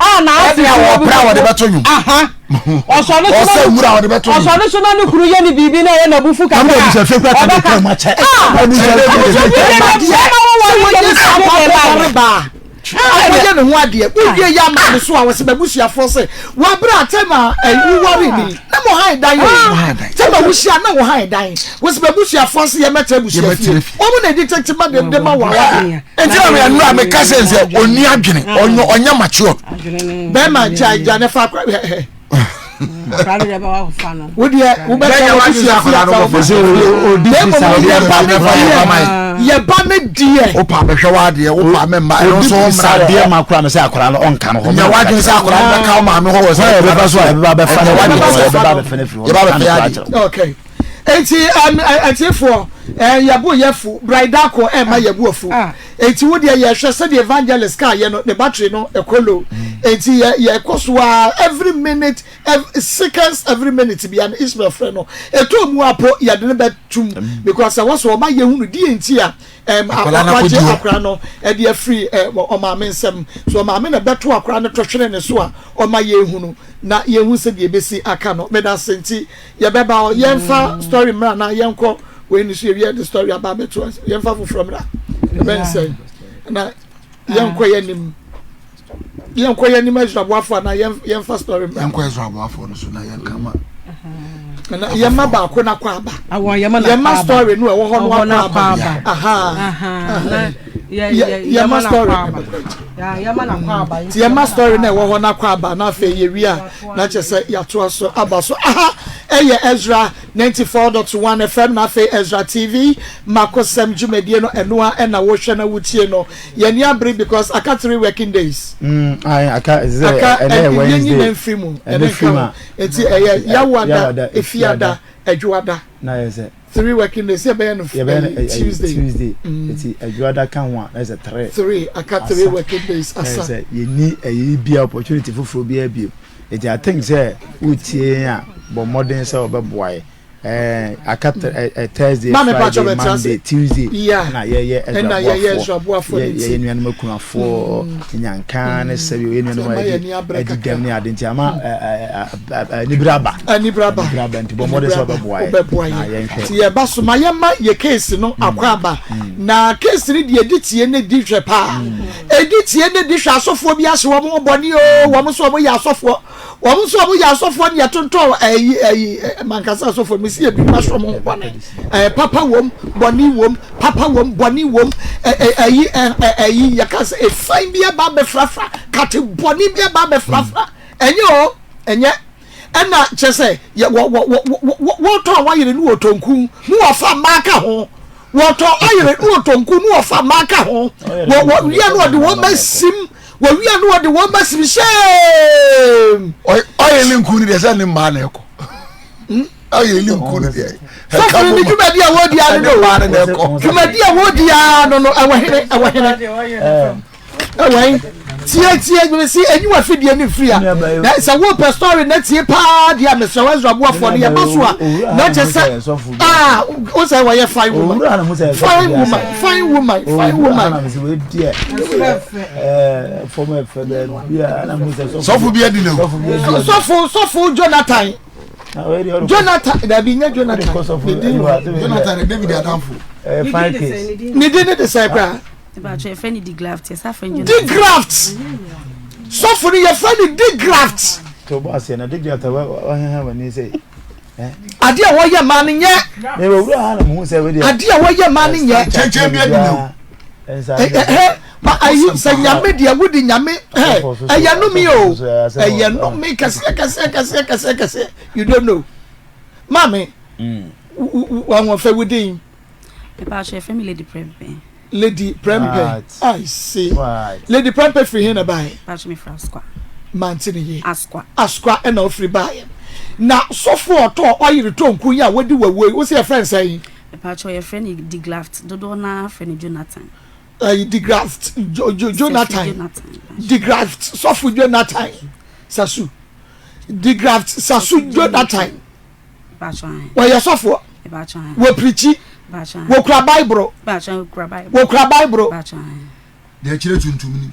a n'ase Ɛde a wɔpra wɔde bɛto nwom. Aha. Ɔsɔre so na ne nwura wɔde bɛto nwom. Ɔsɔre so na ne kunu yɛ ne biribi na ɛyɛ n'abufu kakra. Ɛmu abusua fie kura kan kura mu akyɛ. Abusua fie deɛ bɛma wɔn wɔn yɛ abusua fie deɛ baa. Akɔyɛ ne ho adeɛ wowie yɛ ama ne so a wɔsɛ m'abusuafoɔ sɛ wɔabrɛ a tɛm a woware ni na mo han dan o tɛm a wohyia na wo han dan wɔsɛ m'abusuafoɔ sɛ yɛmɛtɛ abusua fie wɔn na ɛdi tete ma de de ma wɔ awadeɛ. Nti na meyɛ nnura meka sɛ sɛ ɔnni adwene ɔnyɛ matured. Bɛrima gya gya ne fa akora wo deɛ wobɛka wabusua fie afa wobusua fie yɛba ne deɛ yɛba ne deɛ wopa bɛhwɛ w'adeɛ wopa me mma ɛno nso wo mmra adeɛ ma kora me sɛ akora no ɔnka no hɔ nyɛ w'adwene sɛ akora no bɛka wo maame hɔ wɔ sɛ yɛbɛba so a yɛbɛba bɛfa no yɛbɛba bɛfa no firi hɔ yɛba bɛfa yɛ okay eti atiefoɔ yɛbo yɛfu bridako ɛma yɛbo afu Enti wo deɛ yɛhwɛ sɛdeɛ evangelist kaa yɛ no ne battery no ɛkɔ low enti yɛ yɛkɔ so ara every minute every seconds every minute bia no Ishmael frɛ no ɛtɔ mu apo yɛde no bɛtum because ɛwɔ so ɔma yɛhunu deɛ nti a ɛm wagye akora no ɛde afiri ɔmaame nsam so ɔmaame na bɛto akora no to hwene ne so a ɔma yɛhunu na yɛhu sɛdeɛ ɛbɛsi aka no medase nti Yɛbɛba hɔ. Yɛmfa story mmra na yɛnkɔ wei ni so yɛwie de story aba abɛto ase. Yɛmfa foforɔ mmra. Ɛbɛn sɛn na yɛnkɔ yɛn anim. Yɛnkɔ yɛn anim Ezra Boafo anaa yɛmfa story mmra. Yɛnkɔ Ezra Boafo no so na yɛnka ma. Na yɛma baako na kɔ aba. Yɛma story no ɛwɔ hɔ no akɔ aba. Aha. Yɛma story. Yɛma story no ɛwɔ hɔ no akɔ aba na afei yɛwie a. Na kyerɛ sɛ yɛatoa so aba so. Aha yɛ Ezra 94.1 FM na afei Ezra TV Makosɛm dwumadie no ɛno ara na wohwɛ na wotie no. Yɛn ani abere because aka three working days. Mm, aye, aka ɛsɛ aka ɛnɛ yɛ Wednesday. Yɛnyi na mfiri mu. Ɛnɛ firi mu a. Nti ɛyɛ Yawada, Efiada, Adwoada. Na yɛ sɛ. Three working days yɛbɛyɛ no yɛbɛyɛ no Tuesday. Tuesday. Nti Adwoada ka ho a na yɛ sɛ three. Three aka three working days asa. Na yɛ sɛ yɛnni ɛyi bia opportunity foforɔ biara bio. Nti I think sɛ wotie yɛn a bɔ mmɔden sɛ wɔbɛboa yɛ. Ɛɛ aka Thursday, Friday, Monday, Tuesday na yɛyɛ Ezra boafoɔ yɛyɛ nuanom akunafoɔ nyanka ne sɛbi yɛ nuanom a yɛdi ɛdi dɛm ne ade nti ama anibere aba anibere aba nti bɔ mmɔden sɛ wɔbɛboa yɛ na yɛnhwɛ nti yɛba so ma yɛma yɛ case no akɔ aba na case no deɛ ɛdi tie ne di hwɛ paa ɛdi tie ne di hwɛ asɔfoɔ bi ahye wɔn ho bɔne o wɔn nso wɔn yɛ asɔfoɔ wɔn nso wɔn yɛ asɔfoɔ ne yɛtontɔn ɛyi ɛyi mankasa asɔfoɔ mesi ebi ma sɔ wɔn ho bɔne ɛɛ papa wɔm bɔne wɔm papa wɔm bɔne wɔm ɛyi ɛyi yɛka sɛ efan bi aba abɛfrafra kate bɔne bi aba abɛfrafra ɛnyɛ o ɛnyɛ. Ɛna kyerɛ sɛ yɛ wɔ wɔ wɔ wɔ wɔtɔn wayere ne wɔtɔ nku ne wɔfa mmaa ka ho. Wɔtɔ ayere ne wɔtɔ nku ne wɔfa mmaa ka ho. Wɔ wɔ wia no wɔde wɔn asim wɔ wia no wɔde wɔn asim shame. Ɔyɛ ne nku ne deɛ sɛ ne mmaa na ɛkɔ. Hmm? Ɔyɛ ne nku ne deɛ. Sɔfo ne dwumadi a wɔdi ano no dwumadi a wɔdi ano no ɛwɔ hene ɛwɔ hene. Ɛwɛn tie tie dwene si enyi wa fidie ne firi a na sɛ wo pɛ story na tie paa deɛ a mesrɛ wo Ezra boafoɔ no yɛba so a na kyɛ sɛ ah wo sɛ wɔyɛ fine woman fine woman fine woman fine woman sɔfo bi adi na sɔfo sɔfo Jonathan Jonathan dabi nye Jonathan ne din Jonathan David adamfo ne din ne de sɛ koraa Digraft sɔfo no yɛfrɛ no digraft. Adeɛ a wɔyɛ maa no nyɛ. Adeɛ a wɔyɛ maa no nyɛ. Ɛhɛ ma ayi sɛ nyame deɛ wodi nyame ɛ ɛyɛ nome o ɛyɛ nome kɛseɛ kɛseɛ kɛseɛ kɛseɛ kɛseɛ you don't know maame wɔn fɛ wodin. Mepatwɔ yɛfrɛ me Lady Prempeh. Lady Prempeh I see Lady Prempeh firi he na ɛbaeɛ? Mepatwɔ mefiri Asukwa. Mante ne yie. Asukwa. Asukwa ɛna ofiri baeɛ. Na sɔfo a ɔtɔɔ ɔyere tonku yi a wadi wawuo yi wose yɛfrɛ no sɛn? Mepatwɔ yɛfrɛ no Diglaft dodoɔ no ara frɛ no Jonathan. Ɛyi Digraft Jo Jo Jonathan Digraft sɔfo Jonathan Sasu Digraft Sasu Jonathan. Wɔyɛ sɔfoɔ. Wɔpirikyi. Wɔkura Baiboro. Wɔkura Baiboro. Deɛ ɛkyerɛ tuntum ni.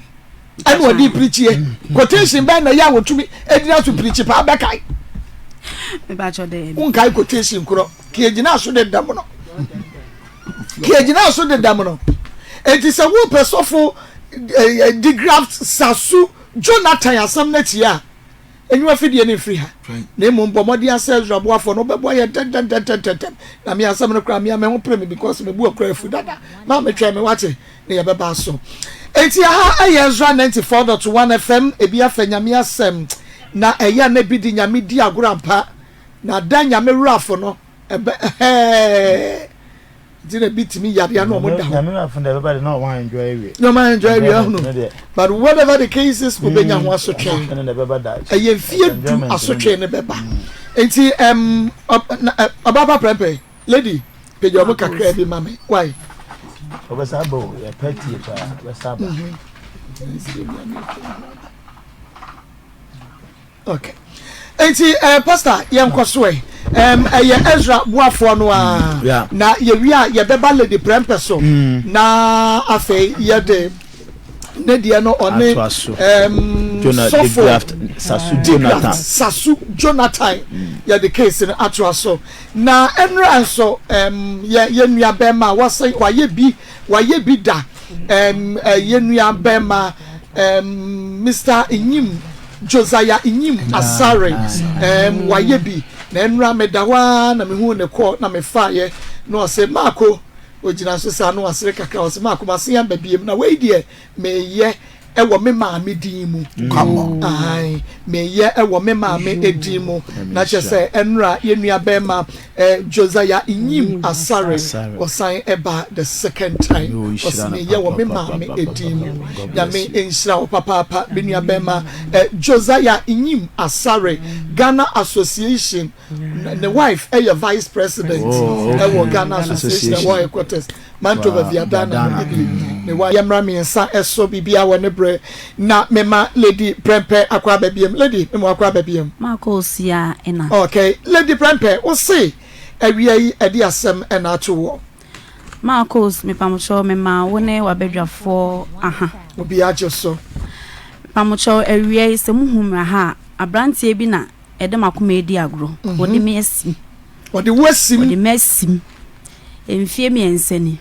Ɛna wɔde pirikyie. Mm. Quotation bɛn na ɛyɛ a wɔtumi gyina so pirikyi paa bɛkae. Wonkae quotation korɔ. Kì egyina so de dam no. Kì egyina so de dam no. Eti sɛ wopɛ sɔfo eh, eh, Digraft Sasu Jonathan asɛm no akyi a. Enyiwa fidie no mfiri ha, na mmom bɔ mmɔden ara sɛ Ezra boafoɔ no wobɛboa yɛn ntɛntɛntɛntɛntɛm. Na me asɛm no koraa, me a me ho pere me because me bo akura afu dada. Maame twɛn me wate, na yɛbɛba aso. Enti aha ɛyɛ Ezra 94.1 FM, ebi afɛ Nyame asɛm, na ɛyɛ a na ebi de Nyame di agorɔ ampa, na da Nyame werɛafo no, ɛbɛ ɛhɛɛ. nti na ebi tumi yadeɛ na wɔn da hɔ. Nyame afun dɛ bɛba de na wɔn enjoy awie. Na wɔn enjoy awie ahunu but whatever the case is obenya ho asotwe. Ɛyɛ mfie du asotwe ne bɛba nti ɛm ɔba pa prɛmpɛ lady pagya wɔn kakra bi ma me why. Ɔbɛsa aba o yɛ pɛ tie paa ɔbɛsa aba. Okay. Nti eh, pastor yɛnkɔ so ɛ. Um, ɛyɛ Ezra boafoɔ no a. Yeah. Na yɛwie a yɛbɛba Lady Prɛmpɛ so. Mm. Na afei yɛde ne deɛ no ɔne Atoa so. um, Jonah, sɔfo Digraft, Sasu Jonathan. Sasu Jonathan mm. yɛde case no atoa so. Na ɛnora nso um, yɛ yɛ nua bɛrima a wɔsɛ wayɛ bi wayɛ bi da um, uh, yɛ nua bɛrima um, Mr. Nyim Josiah Nyim Asare um, wayɛ bi na nnura meda hɔ ara na mehu ne kɔ na mefaeɛ na ɔse maako ogyina so saa na wasere kakra ɔse maako mase amba biem na wei deɛ meyɛ ɛwɔ me maame din mu ae meyɛ ɛwɔ me maame din mu na kyerɛ sɛ ɛnora yɛ nua bɛrima Eh, Josiah Inyim Asare, ɔsan ɛba the second time. Ɔsi me yɛ wɔ me maame edin mu. Nyame nhyira wo papaapa, me nua bɛrima. Eh, Josiah Inyim Asare, Ghana Association, ne wife ɛyɛ vice president ɛwɔ Ghana Association ɛwɔ headquarters. Mantova Viadana no bi ne wa yɛmmra mmiɛnsa ɛso biribiara wɔ ne berɛ na mema Lady Prɛmpɛ akɔ aba biam. Lady, mema wakɔ aba biam. Makɔ osia ɛna. Okay, Lady Prɛmpɛ, wo se awia yi ɛde asɛm ɛna ato woɔ? Marcos, mepamokyɛw mema wo ne w'abadwafoɔ aha. Obiara gye so. Mepamokyɛw awia yi sɛ muhu me ha a, abranteɛ bi na ɛde m'akoma redi agorɔ. Ɔde me asim. Ɔde wo asim? Ɔde me asim. Mfie mmiɛnsa ni.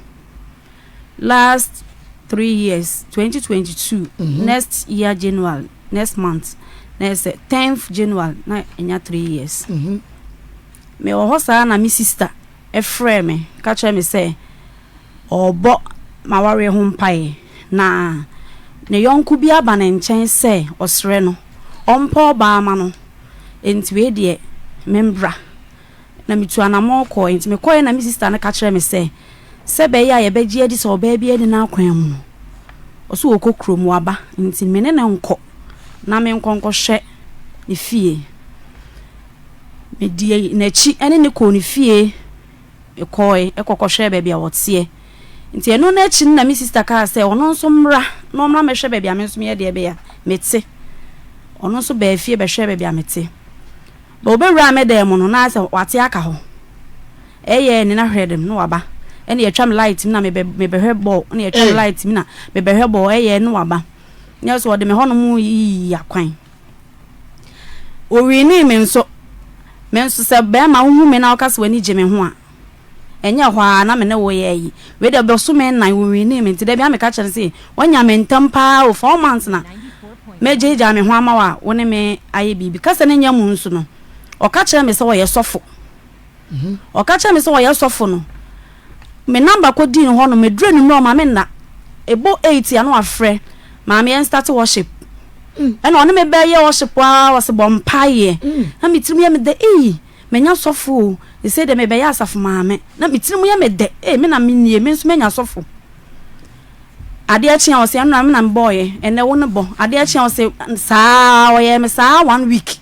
Last 3 years, 2022, next year January, next month, na yɛ sɛ 10th January na ɛnya 3 years. Mewɔ hɔ saa na me sister ɛfrɛ me ka kyerɛ me sɛ ɔrebɔ m'awareɛ ho mpaeɛ na ne yɔnko bi aba ne nkyɛn sɛ ɔsrɛ no ɔmpɛ ɔbaa ma no. Enti wei deɛ membra. Na metuu anammɔn kɔɔe. Enti mekɔeɛ na me sista no ka kyerɛɛ me sɛ, sɛ ɛbɛyɛ a yɛbɛgye adi sɛ ɔbaa bi adi n'akwan mu no, ɔse ɔrekɔ kurom, waba, enti me ne no nkɔ na menkɔ nkɔhwɛ ne fie. Medii n'akyi ne no kɔɔ ne fie. Mekɔe kɔkɔhwɛɛ baabi a ɔteɛ. Nti ɛno no akyi no na me sista kaa sɛ ɔno nso mmra na ɔmmra mmɛhwɛ baabi a me nso meyɛ deɛ ɛbɛyɛ a mete. Ɔno nso baa fie bɛhwɛɛ baabi a mete. Ba ɔbɛwuraa me dan mu no na ayɛ sɛ wate aka hɔ. Ɛyɛɛ ne na hwɛ dem na waba. Ɛna yɛtwa me light mu na mebɛ mebɛhwɛ bɔɔl. Ɛna yɛtwa me light mu na mebɛhwɛ bɔɔl. Ɛyɛɛ na waba. Nyɛ sɛ ɔde me hɔnom yiyi akwan. Owinii me nso. Me nso sɛ bɛrima wohu me na woka sɛ w'ani gye me ho a, ɛnyɛ hɔ ara na me ne wo yɛ ayi. Wei deɛ bosome nnan wowinii me nti da biara meka kyerɛ no sɛ woanya me ntɛm paa o, 4 months na mɛgyaagyaa me ho ama wo a wo ne me ayɛ biribi. Kasa no nya mu nso no, ɔka kyerɛɛ me sɛ ɔyɛ sɔfo. Ɔka kyerɛɛ me sɛ ɔyɛ sɔfo no, me number kɔdii ne hɔ no, meduru anwummerɛ ɔma me nna. Ɛbɔ 8 a na wafrɛ, maame yɛn start worship. Ɛna ɔne me bɛyɛ worship ara, ɔse bɔ mpaeɛ. Na me tirim yɛ me dɛ, ei, manya sɔfo o, seesei deɛ mebɛyɛ asafo maame. Na me tirim yɛ me dɛ, ei, me na menie, me nso manya sɔfo. Adeɛ kye a ɔse ɛnora me na mebɔɔyɛ, ɛnnɛ wo ne bɔ. Adeɛ kye a ɔse saa, ɔyɛɛ me saa one week.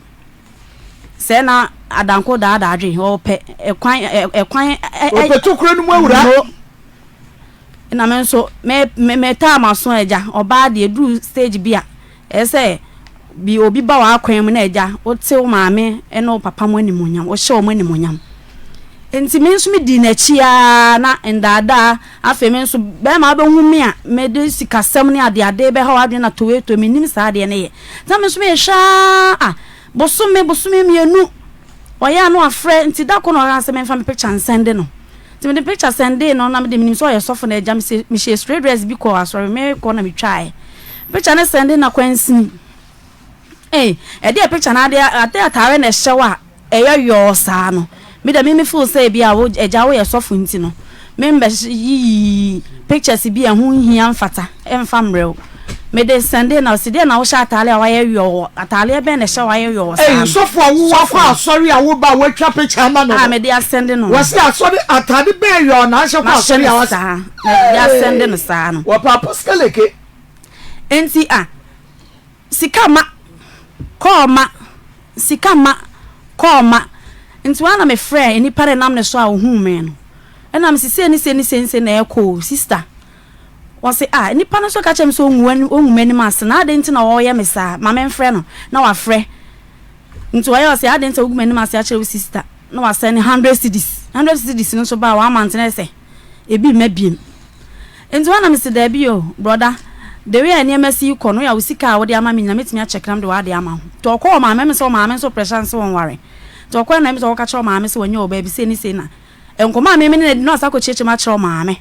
Sɛ na adanko daadaa adwen, ɔpɛ ɛkwan ɛkwan. Ɔpɛ tokuro no mu awura. No. Na me nso me me metaa m'aso agya ɔbaa deɛ duru stage bi a ɛyɛ sɛ bi obi ba w'akwan mu na agya wote wo maame ne wo papa mu animuonyam wohyɛ wɔn animuonyam nti me nso medii n'akyi ara na ndaadaa afei me nso bɛrima abɛhu me a mede sikasɛm ne adeade bɛha w'adwene na toeto menim saa adeɛ no yɛ na me nso mehwɛ ara a bosome bosome mmienu ɔyɛ a na wafrɛ nti da ko na ɔka sɛ memfa me picture nsɛnde no nti mede picture sɛndee no na mede menim sɛ ɔyɛ sɔfo na agya mehyɛ straight dress bi kɔɔ asɔre mekɔ na metwaeɛ picture no sɛnde na kwansini Ei, ɛdeɛ picture no adeɛ ade ataare na ɛhyɛ wo a ɛyɛ yɔɔ saa no. Me deɛ me me feel sɛ ebi a wo agya woyɛ sɔfo nti no me mbɛ yiyi pictures bi a ɛho nhia mfata ɛmfa mbrɛ wo. Me de sɛnde na ɔsi deɛ na wohyɛ ataare a wayɛ yɔɔ ataareɛ bɛn na ɛhyɛ wo ayɛ yɔɔ saa Ei no. sɔfo a wo wakɔ Sɔfo no. asɔre a wo ba a watwa picture ama no A no me de asɛnde no no. wɔsi asɔre ataade bɛn yɔɔ na ahyɛ kɔ Mahyɛ asɔre no a wasi saa na de asɛnde no saa no. Wɔpɛ aposkaleke. Nti a. Sika ma, kɔɔ ma, sika ma, kɔɔ ma. Nti woa na me frɛɛ nnipa no ɛnam ne so a ohuu me no. Ɛna me se sei ne sei ne sei ne sei na ɛkɔ o, sister. Ɔse ah, nnipa no nso ka kyerɛ me sɛ ɔngu ɔngu m'anim ase na adɛn nti na ɔɔyɛ me saa, ma me mfrɛ no. Na wafrɛ. Nti ɔyɛ ɔse adɛn nti na wogu m'anim ase akyerɛ wo sister. Na wasɛne hundred cedis. Hundred cedis no nso baa one month na ɛsɛ. Ebi mma biem. Nti hɔ na mese daabi o brɔda, the way a nneɛma si rekɔ no, woyɛ a wo sika a wode ama me nyinaa mɛtumi akyɛke na mede w'adeɛ ama wo. Nti ɔkɔɔ ɔmaame, ɛme sɛ ɔmaame nso pressure no sɛ wɔnware. Nti ɔkɔɛ na ɛme sɛ ɔkɔka kyerɛ ɔmaame sɛ wanya ɔbaa bi sei ne sei na nkɔmmɔ a me me ne no adi na ɔsan kɔkyerɛkyerɛ mu akyerɛ ɔmaame.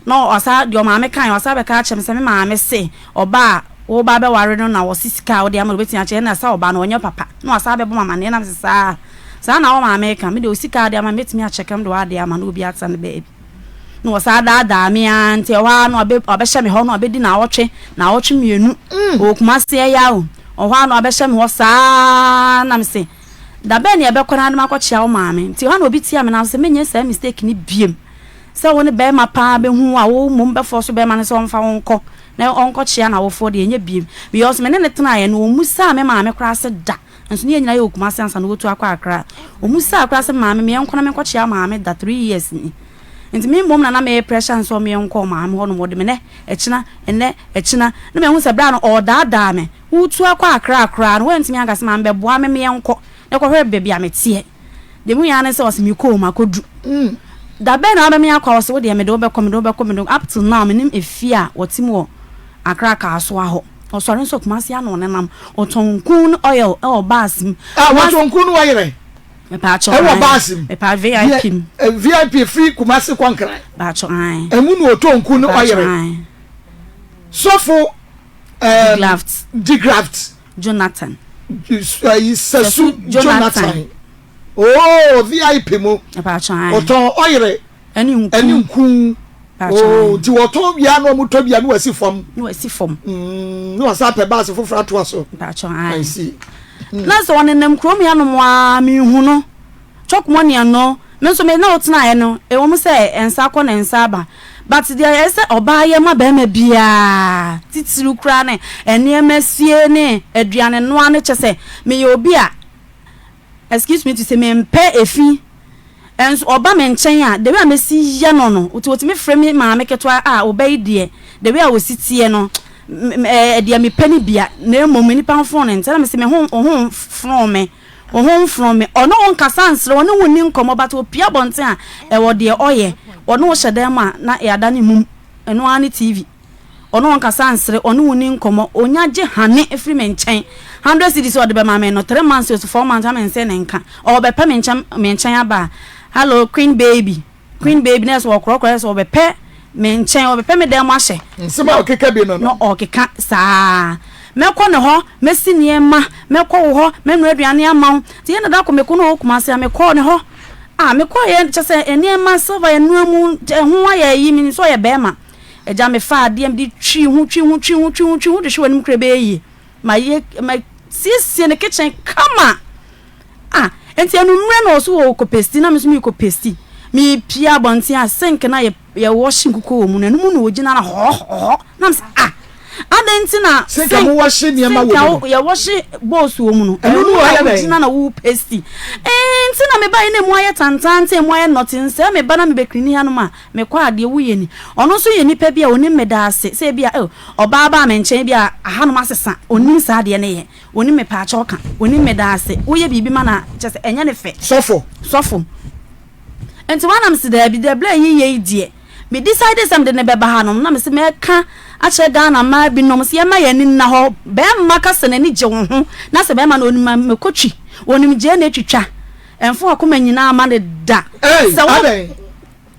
Na ɔsan, deɛ ɔmaame kaeɛ ɔsan bɛka akyerɛ me sɛ me maame se ɔbaa a woreba abɛware no na ɔse sika a wode ama no ɔbɛtumi akyɛ ɛna sɛ ɔbaa no ɔnyɛ papa. Na wasan abɛbɔ me amaneɛ na mese saa. Saa na wo maame reka, me deɛ wo sika a wode ama me mɛtumi akyɛke na mede w'adeɛ ama na obi atena ne baabi. Na wɔsan daadaa me ara nti ɛhɔ ara na wabɛhyɛ me hɔ na wabɛdi naawɔtwe, naawɔtwe mmienu wɔ Kumasi ɛya o. Ɔhɔ ara na wabɛhyɛ me hɔ saa na mese da bɛn na yɛbɛkɔ na makɔkyea wo maame. Nti ɛhɔ ara na obi tia me nan so sɛ menyɛ saa mistake no biom. Sɛ wo ne barima paa bɛhu wo a wo mmom bɛfɔɔso barima no sɛ ɔmfa wo nkɔ na ɔnkɔkyea n'awofoɔ deɛ ɛnyɛ biom. Because me ne no tenaeɛ no ɔmmusaa me maame koraa se da. Nso ne yɛn nyinaa yɛ wɔ Kumasi ansa na wɔtu akɔ Accra. Wɔn saa koraa sɛ maame me yɛnkɔ na menkɔkyea maame da 3 years ni. Nti me mmom na na me pressure nso ɔmo yɛnkɔ maame hɔ nom wɔde me nɛ ɛkyena ɛnɛ ɛkyena na mehu sɛ bra no ɔɔdaadaa me. Wotu akɔ Accra koraa no wantumi anka sɛ maame bɛboa me me yɛnkɔ na kɔhwɛ baabi a meteɛ. Deɛ mehu ara ne sɛ ɔse mekɔ o makɔdu. Da bɛn na wabɛme akɔ a ɔse wodeɛ mede wo bɛkɔ mede wo bɛkɔ mede wo up till now menim efie a wɔte mu wɔ Accra Kasoa hɔ. Ɔsɔre nso Kumasi ano ɔnenam ɔtɔn nku ne oil ɛwɔ bus mu. Ah wɔtɔn nku ne oil. Mepaakyɛw ɛwɔ bus mu. Mepaa VIP mu. VIP firi Kumasi kɔ Nkran. Mepaakyɛw ae. Ɛmu na ɔtɔn nku ne oil. Sɔfo. Digraft. Digraft. Jonathan. Sɛsu Jonathan. Oh VIP mu. Mepaakyɛw ae. Ɔtɔn oil. Ɛne nku. Ɛne nku. Oh, nti wɔtɔn wia na wɔn tɔ bia na wɔasi fam. Na wɔasi fam. Na wɔsan apɛ baasi foforɔ atoa so. Mpatsɔ ayi. I see. Na sɛ ɔnenam kurom hanom ara mehu no. Chop money ano. Me nso me ne wo tenaeɛ no, ɛwɔ mu sɛ nsa akɔ na nsa aba, but deɛ ɛsɛ sɛ ɔbaa yɛ ma barima biara, titiriw koraa ne nneɛma sie ne aduane noa no, kyɛ sɛ meyɛ obi a, excuse me to say, mempɛ efi. Nso ɔba me nkyɛn a, the way a mesi yɛ no no, nti ɔtumi frɛ me maame ketewa a, ɔba yi deɛ, the way a ɔsi teɛ no, ɛɛ deɛ mepɛ no bia, na mmom nnipa mfono no nti, ɛna mese me ho, wo ho mfono me. Wo ho mfrɔm me. Ɔne wo nkasa nsere, ɔne wo nni nkɔmmɔ but ɔpue abɔnten a, ɛwɔ deɛ ɔyɛ. Ɔne wo hyɛ dan mu a, na yɛadane mum. Ɛno ara ne TV. Ɔne wo nkasa nsere, ɔne wo nni nkɔmmɔ. Ɔnya gye hane firi me nkyɛn. Hundred cedis a ɔde bɛma me no, three months o, 4 months na mense ne nka. Ɔrebɛpɛ me nkyɛn me nkyɛn aba a, hello queen baby. Queen baby na ɛsɛ ɔkorɔkorɔ ɛsɛ ɔbɛpɛ me nkyɛn ɔbɛpɛ me dan mu ahyɛ. Nsɛm a ɔkeka bi no no. Na ɔkeka saa. Mɛkɔ ne hɔ mɛsi nneɛma mɛkɔ wo hɔ mɛnoa aduane ama wo nti yɛn dada kɔ mekɔ no wɔ Kumasi a mekɔɔ ne hɔ a mekɔɔ yɛ kyɛ sɛ nneɛma silver yɛnoa mu ɛho ayɛ ayi menim sɛ ɔyɛ bɛrima agya mefa adeɛ mede twi ho twi ho twi ho twi ho twi ho de hwɛ w'anim kora ɛbɛyɛ yie mayɛ masiesie ne kitchen kama. Ah, enti anwummerɛ na ɔso wɔ kɔ pesti na me nso merekɔ pesti. Mepie abɔnten a sink na yɛ yɛwɔhye nkukuo wɔ mu no, ɛno mu na ɔgyina na hɔhɔhɔ. Na mesɛ ah, adɛn nti na sink a mowɔhye nneɛma wɔ mu no, yɛwɔhye bowls wɔ mu no, ɛno mu na wogyina na wo pesti. Ɛɛ nti na mebaeɛ na emu ayɛ tantaanta, emu ayɛ nnɔte, nsɛ meba na mebɛkrini hanom a, mekɔ a deɛ woyɛ ni. Ɔno nso yɛ nipa bi a ɔnim meda ase sɛ ebi a oh, ɔbaa baa me nkyɛn bi a ahanom asesa, ɔnnim saa adeɛ no yɛ. Onim mepaakyɛw ka. Onim medaase. Woyɛ biribi ma no a, kyerɛ sɛ ɛnyɛ ne fɛ. Sɔfo. Sɔfo. Nti hɔ a na mese daabi, deɛ berɛ yi yɛ yi deɛ, me decide sɛ mede no bɛba hanom na mese mɛka akyerɛ Ghana mmaa binom sɛ yɛmma yɛn ani nna hɔ. Barima ka sɛ n'ani gye wo ho na sɛ barima no onim mekɔtwi, onim gyeene twitwa, ɛmfa w'akoma nyinaa mma no da. Ei, Sɛ wo. adɛn?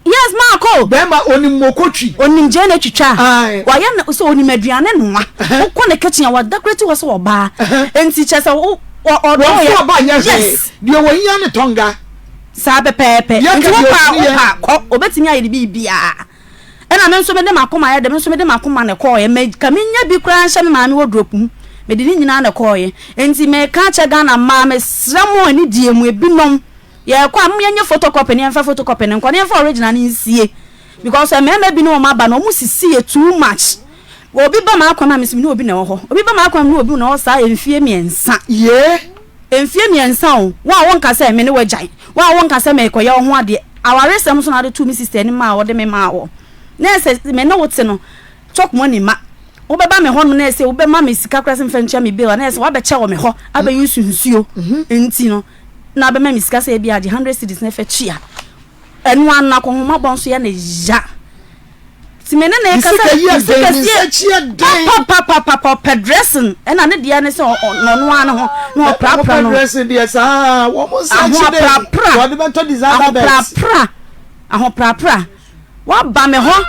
Yes maako. Bɛɛma onim moko twi. Onim gyeene twitwa. Ae. Wayɛ no sɛ onim aduane noa. Wokɔ ne kitchen a wa decorate hɔ sɛ ɔbaa. Nti kyerɛ sɛ wo ɔdɔ Wɔn yɛ. fo ɔba nyɛ hwee. Yes. Deɛ wɔhia ne tɔnga. Saa pɛpɛɛpɛ. Deɛ Nti ka wo deɛ paa ɔtumi wo yɛ. paa kɔ obetumi ayɛ ne biribiara. Ɛna me nso mede m'akoma ayɛ dɛ me nso mede m'akoma na ɛkɔɔeɛ. Me ka menya bi koraa nhyɛ me maame wardrobe mu. Mede ne nyinaa na ɛkɔɔeɛ. Nti meka akyerɛ Ghana mmaa mesrɛ mo anidie mu ebinom. Yɛkɔ a mom yɛnyɛ photocopy na yɛmfa photocopy no nkɔ na yɛmfa original no nsie because mmarima bi ne wɔn aba no wɔn sisi yɛ too much. Obi ba m'akwan a mesi me ne obi na ɛwɔ hɔ. Obi ba m'akwan me ne obi na ɛwɔ hɔ saa mfie mmiɛnsa. Yee. Mfie mmiɛnsa o. Wo a wonka sɛ me ne wo agyae. Wo a wonka sɛ merekɔyɛ wo ho adeɛ. Awaresɛm nso na wode too me sister anim a ɔde me maa wɔ. Na ɛsɛ me ne wo te no chop money ma. Wobɛba me hɔnom na ɛsɛ wobɛma me sika koraa sɛ memfa ntua me bill a na ɛsɛ woabɛkyɛ wɔ me hɔ abɛyi nsuo nti no. na abɛma me sika sɛ ebi agye 100 cedis na ɛfɛ tua ɛno ano akɔnhoma bɔ nso yɛ ne ya ti me ne ne kasa ne sika sie papapapapa ɔpɛ dressing ɛna ne deɛ ne sɛ ɔno ano ho na ɔprapra no dressing deɛ saa wɔn nsa akyi de wɔde bɛtɔ designer bags ahoprapra ahoprapra Waba me hɔ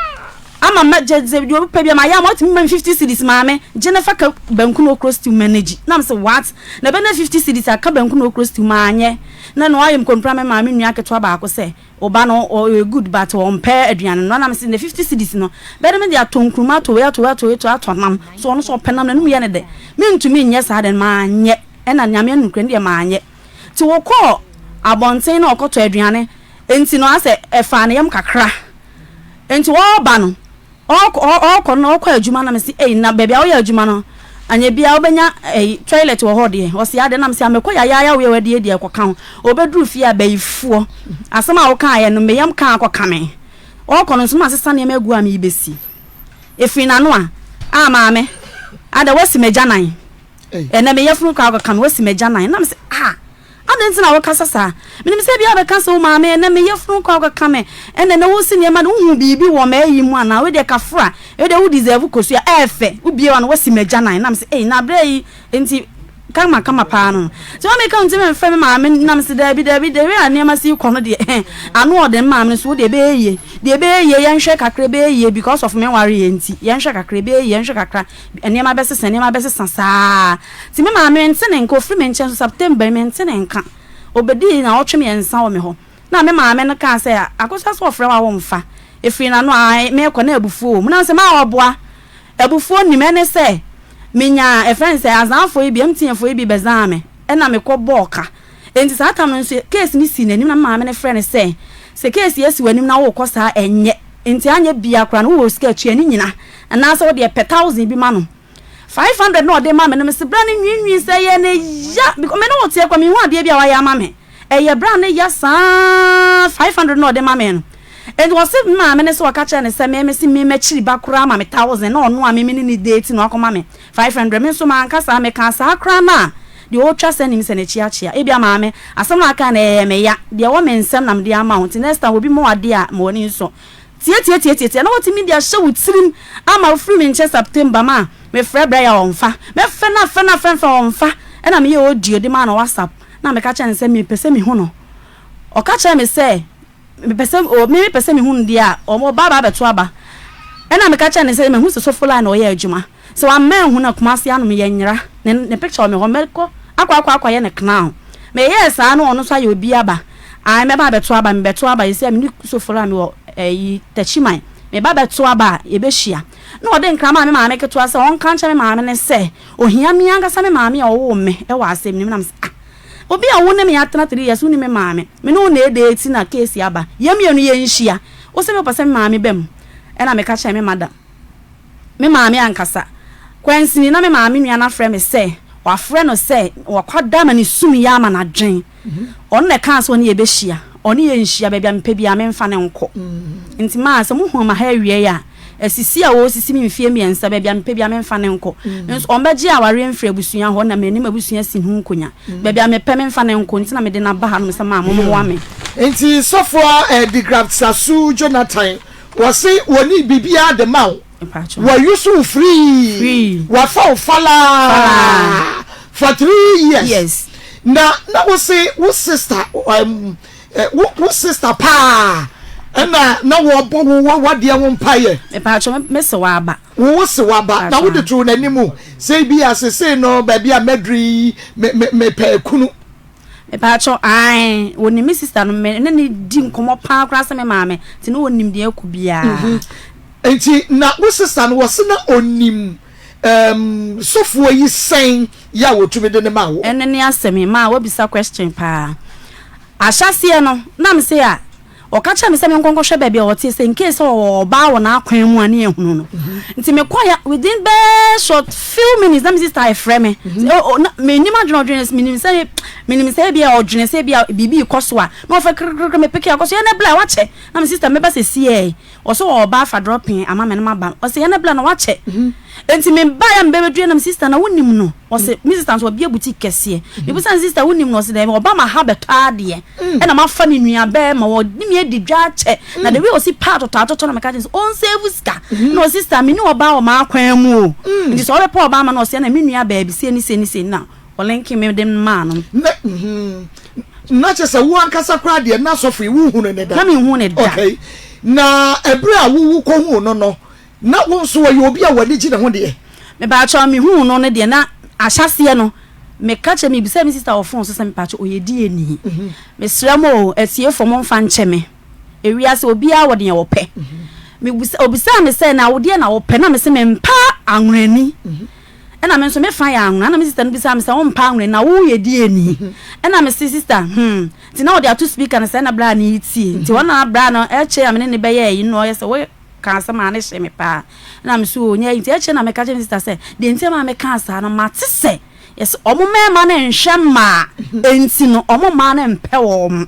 ama ma gye dze deɛ obi pɛ bi ama yɛ ama watumi ma me 50 cedis maame gye ne fa ka banku na okro stew manage na me sɛ what na ɛbɛ na 50 cedis aka banku na okro stew maanyɛ na na wayɛ mkompra me maame nua ketewa baako sɛ ɔba no ɔyɛ good but ɔmpɛ aduane no na me sɛ na 50 cedis no bɛde me de atɔ nkruma atɔ wei atɔ wei atɔ wei atɔ atɔ nam so ɔno so ɔpɛ nam na num yɛ ne dɛ mentumi nyɛ saa dɛ maanyɛ ɛna nyame anukura ne deɛ maanyɛ nti wɔkɔɔ abɔnten na ɔkɔtɔ aduane Enti no asɛ ɛfaa ne yam kakra. Enti ɔreba no, ɔrekɔ no na ɔkɔ adwuma na mese ei na baabi a woyɛ adwuma no anyɛ biara wobɛnya ei toilet wɔ hɔ deɛ. Ɔse adɛn na mese amekɔ yayaaya wei a wadi deɛ ɛkɔka ho. Ɔbɛduru fie a bayifoɔ asɛm a wokaeɛ no me yam kaa akɔka me. Ɔrekɔ no nso na masesa nneɛma agu a merebɛsi. Ɛfiri n'ano a, ah maame, adɛn woasi m'agyanan? Ɛnɛ me yafunu koraa akɔka me, woasi m'agyanan? Na mese ah. Adɛn nti na wokasa saa? Menim sɛ ebia wobɛka sɛ, 'O maame, ɛnnɛ me yafunu kɔ akɔka me. Ɛnna ɛnnɛ woresi nneɛma no, wohuu biribi wɔ m'ayi mu anaa? Wei deɛ kafra. Wei deɛ wo deserve kosua. Ɛyɛ fɛ. Wobue w'ano, woasi m'agyanan. Na mese, Ei, na berɛ yi nti kamakama paa no. Nti maame ka nti memfrɛ me maame. Na mese, Daabi, daabi, the way a nneɛma si rekɔ no deɛ, ano ɔden. Me maame no nso, wo deɛ ɛbɛyɛ yie. Deɛ ɛbɛyɛ yie, yɛnhwɛ kakra, ɛbɛyɛ yie because of me nwareɛ nti. Yɛnhwɛ kakra, ɛbɛyɛ yie, yɛnhwɛ kakra. Nneɛma bɛsesa, nneɛma bɛsesa saa. Nti me maame mente ne nka, ɔfiri me nkyɛn nso September yi mente ne nka. Ɔbɛdii nnawɔtwe mmiɛnsa wɔ me hɔ. Na me maame no kaa sɛ, Akosua sɛ ɔfrɛ wo a womfa. Ɛfiri n'ano a, merekɔ na abufuo wɔ mu. Na mesɛ, maa ɔboa. Abufuo nnim, ɛne sɛ menyaa, ɛfrɛ no sɛ, Azanfoɔ yi bi, MTN foɔ yi bi bɛzaa me. Ɛna mekɔ bɔɔ ka. Enti saa tam no nso case no sii n'anim na me maame no frɛ no sɛ, sɛ case yi asi w'anim na worekɔ saa a ɛnyɛ. Enti anyɛ biaa koraa no wowɔ sika a tua ne nyina anaasɛ wodeɛ pɛ thousand bi ma no. 500 na ɔde ma me no mese bra no nwiinwii sɛ ɛyɛ ne ya because me ne wo teɛ koraa menhu adeɛ bi a wayɛ ama me. Ɛyɛ bra no ya saa 500 na ɔde ma me no. Enti ɔse me maame no sɛ ɔka kyerɛ no sɛ me mese me m'akyiri ba koraa ma me thousand na ɔno a me me ne no date no akɔma me 500 me nso manka saa mekaa saa koraa no a deɛ ɔretwa sɛ nim sɛ n'akyi akyea ebia maame asɛm no a aka no ɛyɛ me ya deɛ ɛwɔ me nsam na mede ama wo nti next time obi ma wo adeɛ a ma w'ani nsɔ tiatiatiatiatia na watumi de ahyɛ wo tirim ama wofiri me nkyɛn September ma mefrɛ brɛ yɛ ɔmfa mɛfrɛ no afrɛ no afrɛ no ɔmfa ɛna meyɛ audio de maa no WhatsApp na meka kyerɛ no sɛ mepɛ sɛ mehu no ɔka kyerɛ me sɛ Mepɛ sɛ o me mepɛ sɛ mehu no deɛ a, ɔba aba abɛto aba. Ɛna meka kyerɛɛ no sɛ mahu sɛ Sofoline na ɔyɛ adwuma. Sɛ wamma anhu no a, Kumasi anom yɛnyera. Ne ne picture wɔ me hɔ, mɛkɔ akɔ akɔ akɔyɛ no clown. Meyɛɛ saa na ɔno nso ayɛ obi aba. Ae mɛba abɛto aba, mebɛto aba. Seesei a mene Sofoline mewɔ ɛyi Techiman. Meba bɛto aba a, yɛbɛhyia. Na ɔde nkra maa me maame ketewa sɛ ɔnka nkyerɛ me maame no sɛ ohia me ankasa me maame a ɔwoo me wɔ asɛm no mu. Na mese ah. Obi a wo ne me atena three years wonni me maame, me ne wo na ɛdate na case aba, yɛn mmienu yɛnhyia, wo se wopɛ sɛ me maame ba mu, ɛna meka kyerɛɛ me mother, me maame ankasa, kwansini na me maame nua no afrɛ me sɛ wafrɛ no sɛ wakwada ma ne sum yɛ ama no adwen, ɔno na ɛkaa sɛ ɔne yɛbɛhyia, ɔne yɛnhyia, baabi a mepɛ biara memfa no nkɔ, nti maa sɛ mohu ma ha awiei a, Asisi a wɔresisi me mfeɛ mmiɛnsa, baabi a mepɛ biara memfa no nkɔ. Nso wɔbɛgye awareɛ mfiri abusua hɔ na m'anim abusua si ho nkonya. Baabi a mepɛ memfa no nkɔ nti na mede no aba hanom sɛ maa mommoa me. Nti sɔfoɔ Digraft Sasu Jonathan wɔse wɔni biribiara de ma wo, wɔuse wo free, wɔafa wo falaa for 3 years na na wose wo sister um, Wo wo sister paa ɛna na wɔbɔ wo wɔ wadeɛ ho mpaeɛ. Mepatwo me se waba. Wo wo se waba na wode too n'anim sɛ bi a sesei no baabi a mɛduru yi me me mepɛ kunu. Mepatwo ae wɔnim me sister no me ne ne di nkɔmɔ paa koraa sɛ me maame nti na wɔnim deɛ ɛkɔ biara. Nti na wo sister no wɔse na ɔnim um, sɔfoɔ yi sɛn yɛ a wɔtumi de ne ma wo. Ɛno ne asɛm yi maa wabisa question paa. Ahyɛaseɛ no, na mese a, ɔka kyerɛɛ me sɛ menkɔ nkɔhwɛ baabi a ɔte sɛ in case sɛ ɔwɔ ɔbaa wɔ n'akwan mu a ne yɛhunu no. Nti mekɔeɛ within bɛɛ short few minutes na me sister ɛfrɛ me. Sɛ, oh, oh, na mennim adwene a ɔdwene, menim sɛ, menim sɛ ebia ɔdwene sɛ ebia biribi rekɔ so a, na ɔfrɛ krkrkr, mepeke akɔ so, yɛn bla, wakyɛ. Na me sister mɛba sɛsiɛ. Ɔse ɔɔba afa dropping ama me na maba. Ɔse yɛn bla na wakyɛ. Enti me baeɛ a mebɛbɛdue na me sister na wonim no? Ɔse me sister nso ɔbea boutique kɛseɛ. Mebisa no sister wonim no? Ɔse daabi ɔba ma ha bɛtɔ adeɛ ɛna mafa ne nua bɛɛma ɔne me adi dwa akyɛ. Na the way ɔsi pɛ atotɔ atotɔ na meka kyerɛ no sɛ ɔnsave sika. Na ɔse sister menni ɔbaa wɔ m'akwan mu o. Nti sɛ ɔbɛpɛ ɔbaa ama no ɔse ɛna me nua baabi sei ne sei ne sei na ɔlinke me de maa no. Na na kyerɛ sɛ wo ankasa koraa deɛ na sɔfo yi wonhunu no da? Na menhuu no da. Okay. Na ɛberɛ a wo wokɔhuu no no, na wo nso ɔyɛ obi a w'ani gye ne ho deɛ? Mepaakyɛw, mehuu no no deɛ na ahyɛaseɛ no meka kyerɛ mebisaa me sister wɔ phone so sɛ mepaakyɛw ɔyɛ deɛni? Mesrɛ mo o, atiefoɔ momfa nkyɛ me. Ewiase obiara wɔ deɛ ɔpɛ. Mebisa obisaa me sɛ na wo deɛ na wopɛ? Na mese mempɛ anwonani. Ɛna me nso me fa yɛ anwona. Ɛna me sister no bisaa me sɛ wompɛ anwona na woyɛ deɛ ni? Ɛna me se sister hmm nti na ɔde ato speaker no sɛ ɛna bra no retie. Nti ɔno na bra no ɛkyɛ a me ne no bɛyɛɛ ayi no na ɔyɛ sɛ wo ka asɛm a ne hye me paa. Ɛna me so o nyɛ ayi nti ɛkyɛ na meka kyerɛ me sister sɛ deɛ nti a maa mekaa saa no mate sɛ yɛse ɔmo mmarima no nhwɛ mmaa nti no ɔmo mmaa no mpɛ wɔn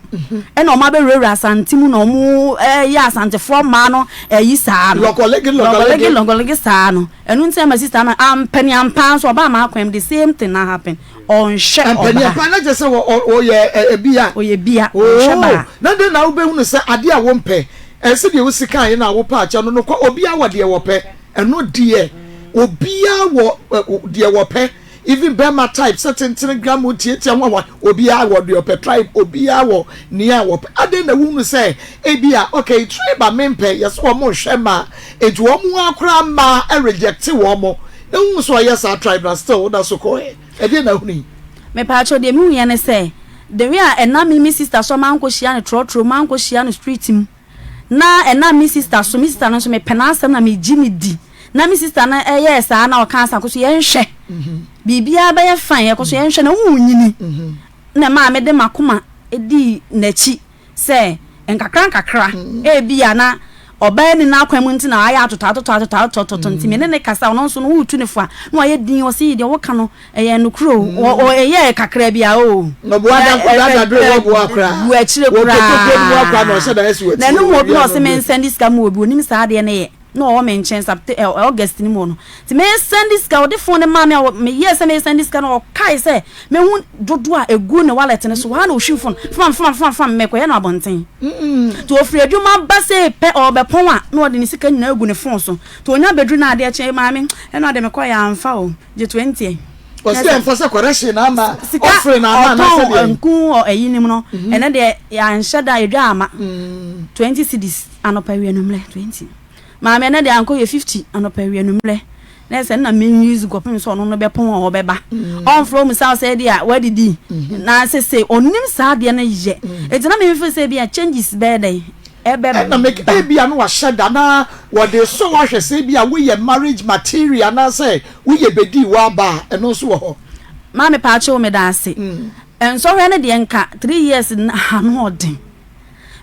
ɛna ɔmo abɛwurawura asante mu na ɔmo ɛyɛ asantefoɔ mmaa no ɛyi saa no lɔgɔlege lɔgɔlege lɔgɔlege saa no ɛno nti ɛma sista no ampɛ ne ampa nso ɔbaa m'akwan mu the same thing na happen ɔnhwɛ ɔbaa ampɛ ne ampa na kyerɛ sɛ ɔyɛ ɛbia ɔyɛ bia ɔnhwɛ baa na de na wobɛhunu sɛ adeɛ a wompɛ ɛsɛ deɛ wosi kan yɛ na wopɛ akyɛ no no kɔ obiara wɔ deɛ wɔpɛ Ɛno deɛ obiaa wɔ deɛ wɔpɛ even bɛɛma type sɛ tentene gramu tiatia nwanwa obiaa wɔ deɛ ɔpɛ tribe obiaa wɔ nea wɔpɛ adɛn na wohunu sɛ ebia okay tribe a mempɛ yɛsɛ wɔn nhwɛ mmaa enti wɔn ara koraa mmaa rejecte wɔn na wohunu sɛ ɔyɛ saa tribe na still woda so kɔɛ ɛdeɛn na wohunu yi. Mepaakyɛw deɛ mehuiɛ ne sɛ the way a ɛnam me me sister so a mankɔ hyia no trɔtrɔ mu mankɔ hyia no street mu Na ɛnam me sista so, me sista no nso mepɛ n'asɛm na megye no di. Na me sista no yɛɛ saa na ɔkaa sɛ, Akosua yɛnhwɛ. Biribiara bɛyɛ fine, yɛkɔ so yɛnhwɛ na wonyini. Na ɛmaa mede m'akoma dii n'akyi sɛ nkakrankakra, ebia na ɔbaa nni n'akwan mu nti na ayɛ atotɔ atotɔ atotɔ atotɔ atotɔ nti me ne no kasa, ɔno nso no woretu no fo a na wayɛ dinn, ɔse yi deɛ woka no ɛyɛ nokorɛ o, ɔyɛɛ kakra bi a o, gu akyire koraa, na ɛno mu obi na ɔse mensɛnde sika ma obi, onim saa adeɛ no yɛ. na ɔwɔ me nkyɛn Septe ɛ August no mu hɔ no, nti meresɛnde sika, ɔde phone no maa me a meyɛɛ sɛ meresɛnde sika no ɔkae sɛ mehu dodoɔ a ɛgu ne wallet no so, hɔ ara na ɔhwim phone, fam fam fam fam, mekɔyɛ no abɔnten. Nti ɔfiri adwuma ba sei pɛ ɔrebɛpɔn a na ɔde ne sika nyinaa agu ne phone so, nti ɔnya bɛduru na adeɛ kye, maame ɛno ade mekɔeɛ amfa o, gye 20 ɛ. Ɔsi dɛ nfa sɛ correction na ama sika offering na ama anaasɛ ɔtɔn deɛ. nku wɔ ɛyi no mu no, ɛnɛ deɛ yɛanhyɛ da yɛdwa ama 20 cedis. Anɔpa awia anwummerɛ 20. Maame ɛnɛ deɛ ankɔ yɛ 50 anɔpa awia anwummerɛ. Na ɛsɛ na me use kɔpem sɛ ɔno no bɛpɔn a ɔbɛba. Ɔmfrɛ wo misa wo sɛ deɛ wadidi. Na sese ɔnim saa adeɛ no yɛ. Enti na me feel sɛ ebia changes bɛyɛ dɛn ɛbɛba. Ɛna me ebia no wahyɛ da na wɔde sɔ wo ahwɛ sɛ ebia woyɛ marriage material anaasɛ woyɛ bɛdii w'aba a ɛno nso wɔ hɔ. Maame paakyew medaase. Nsɔhwɛ no deɛ nka 3 years no ano ɔden.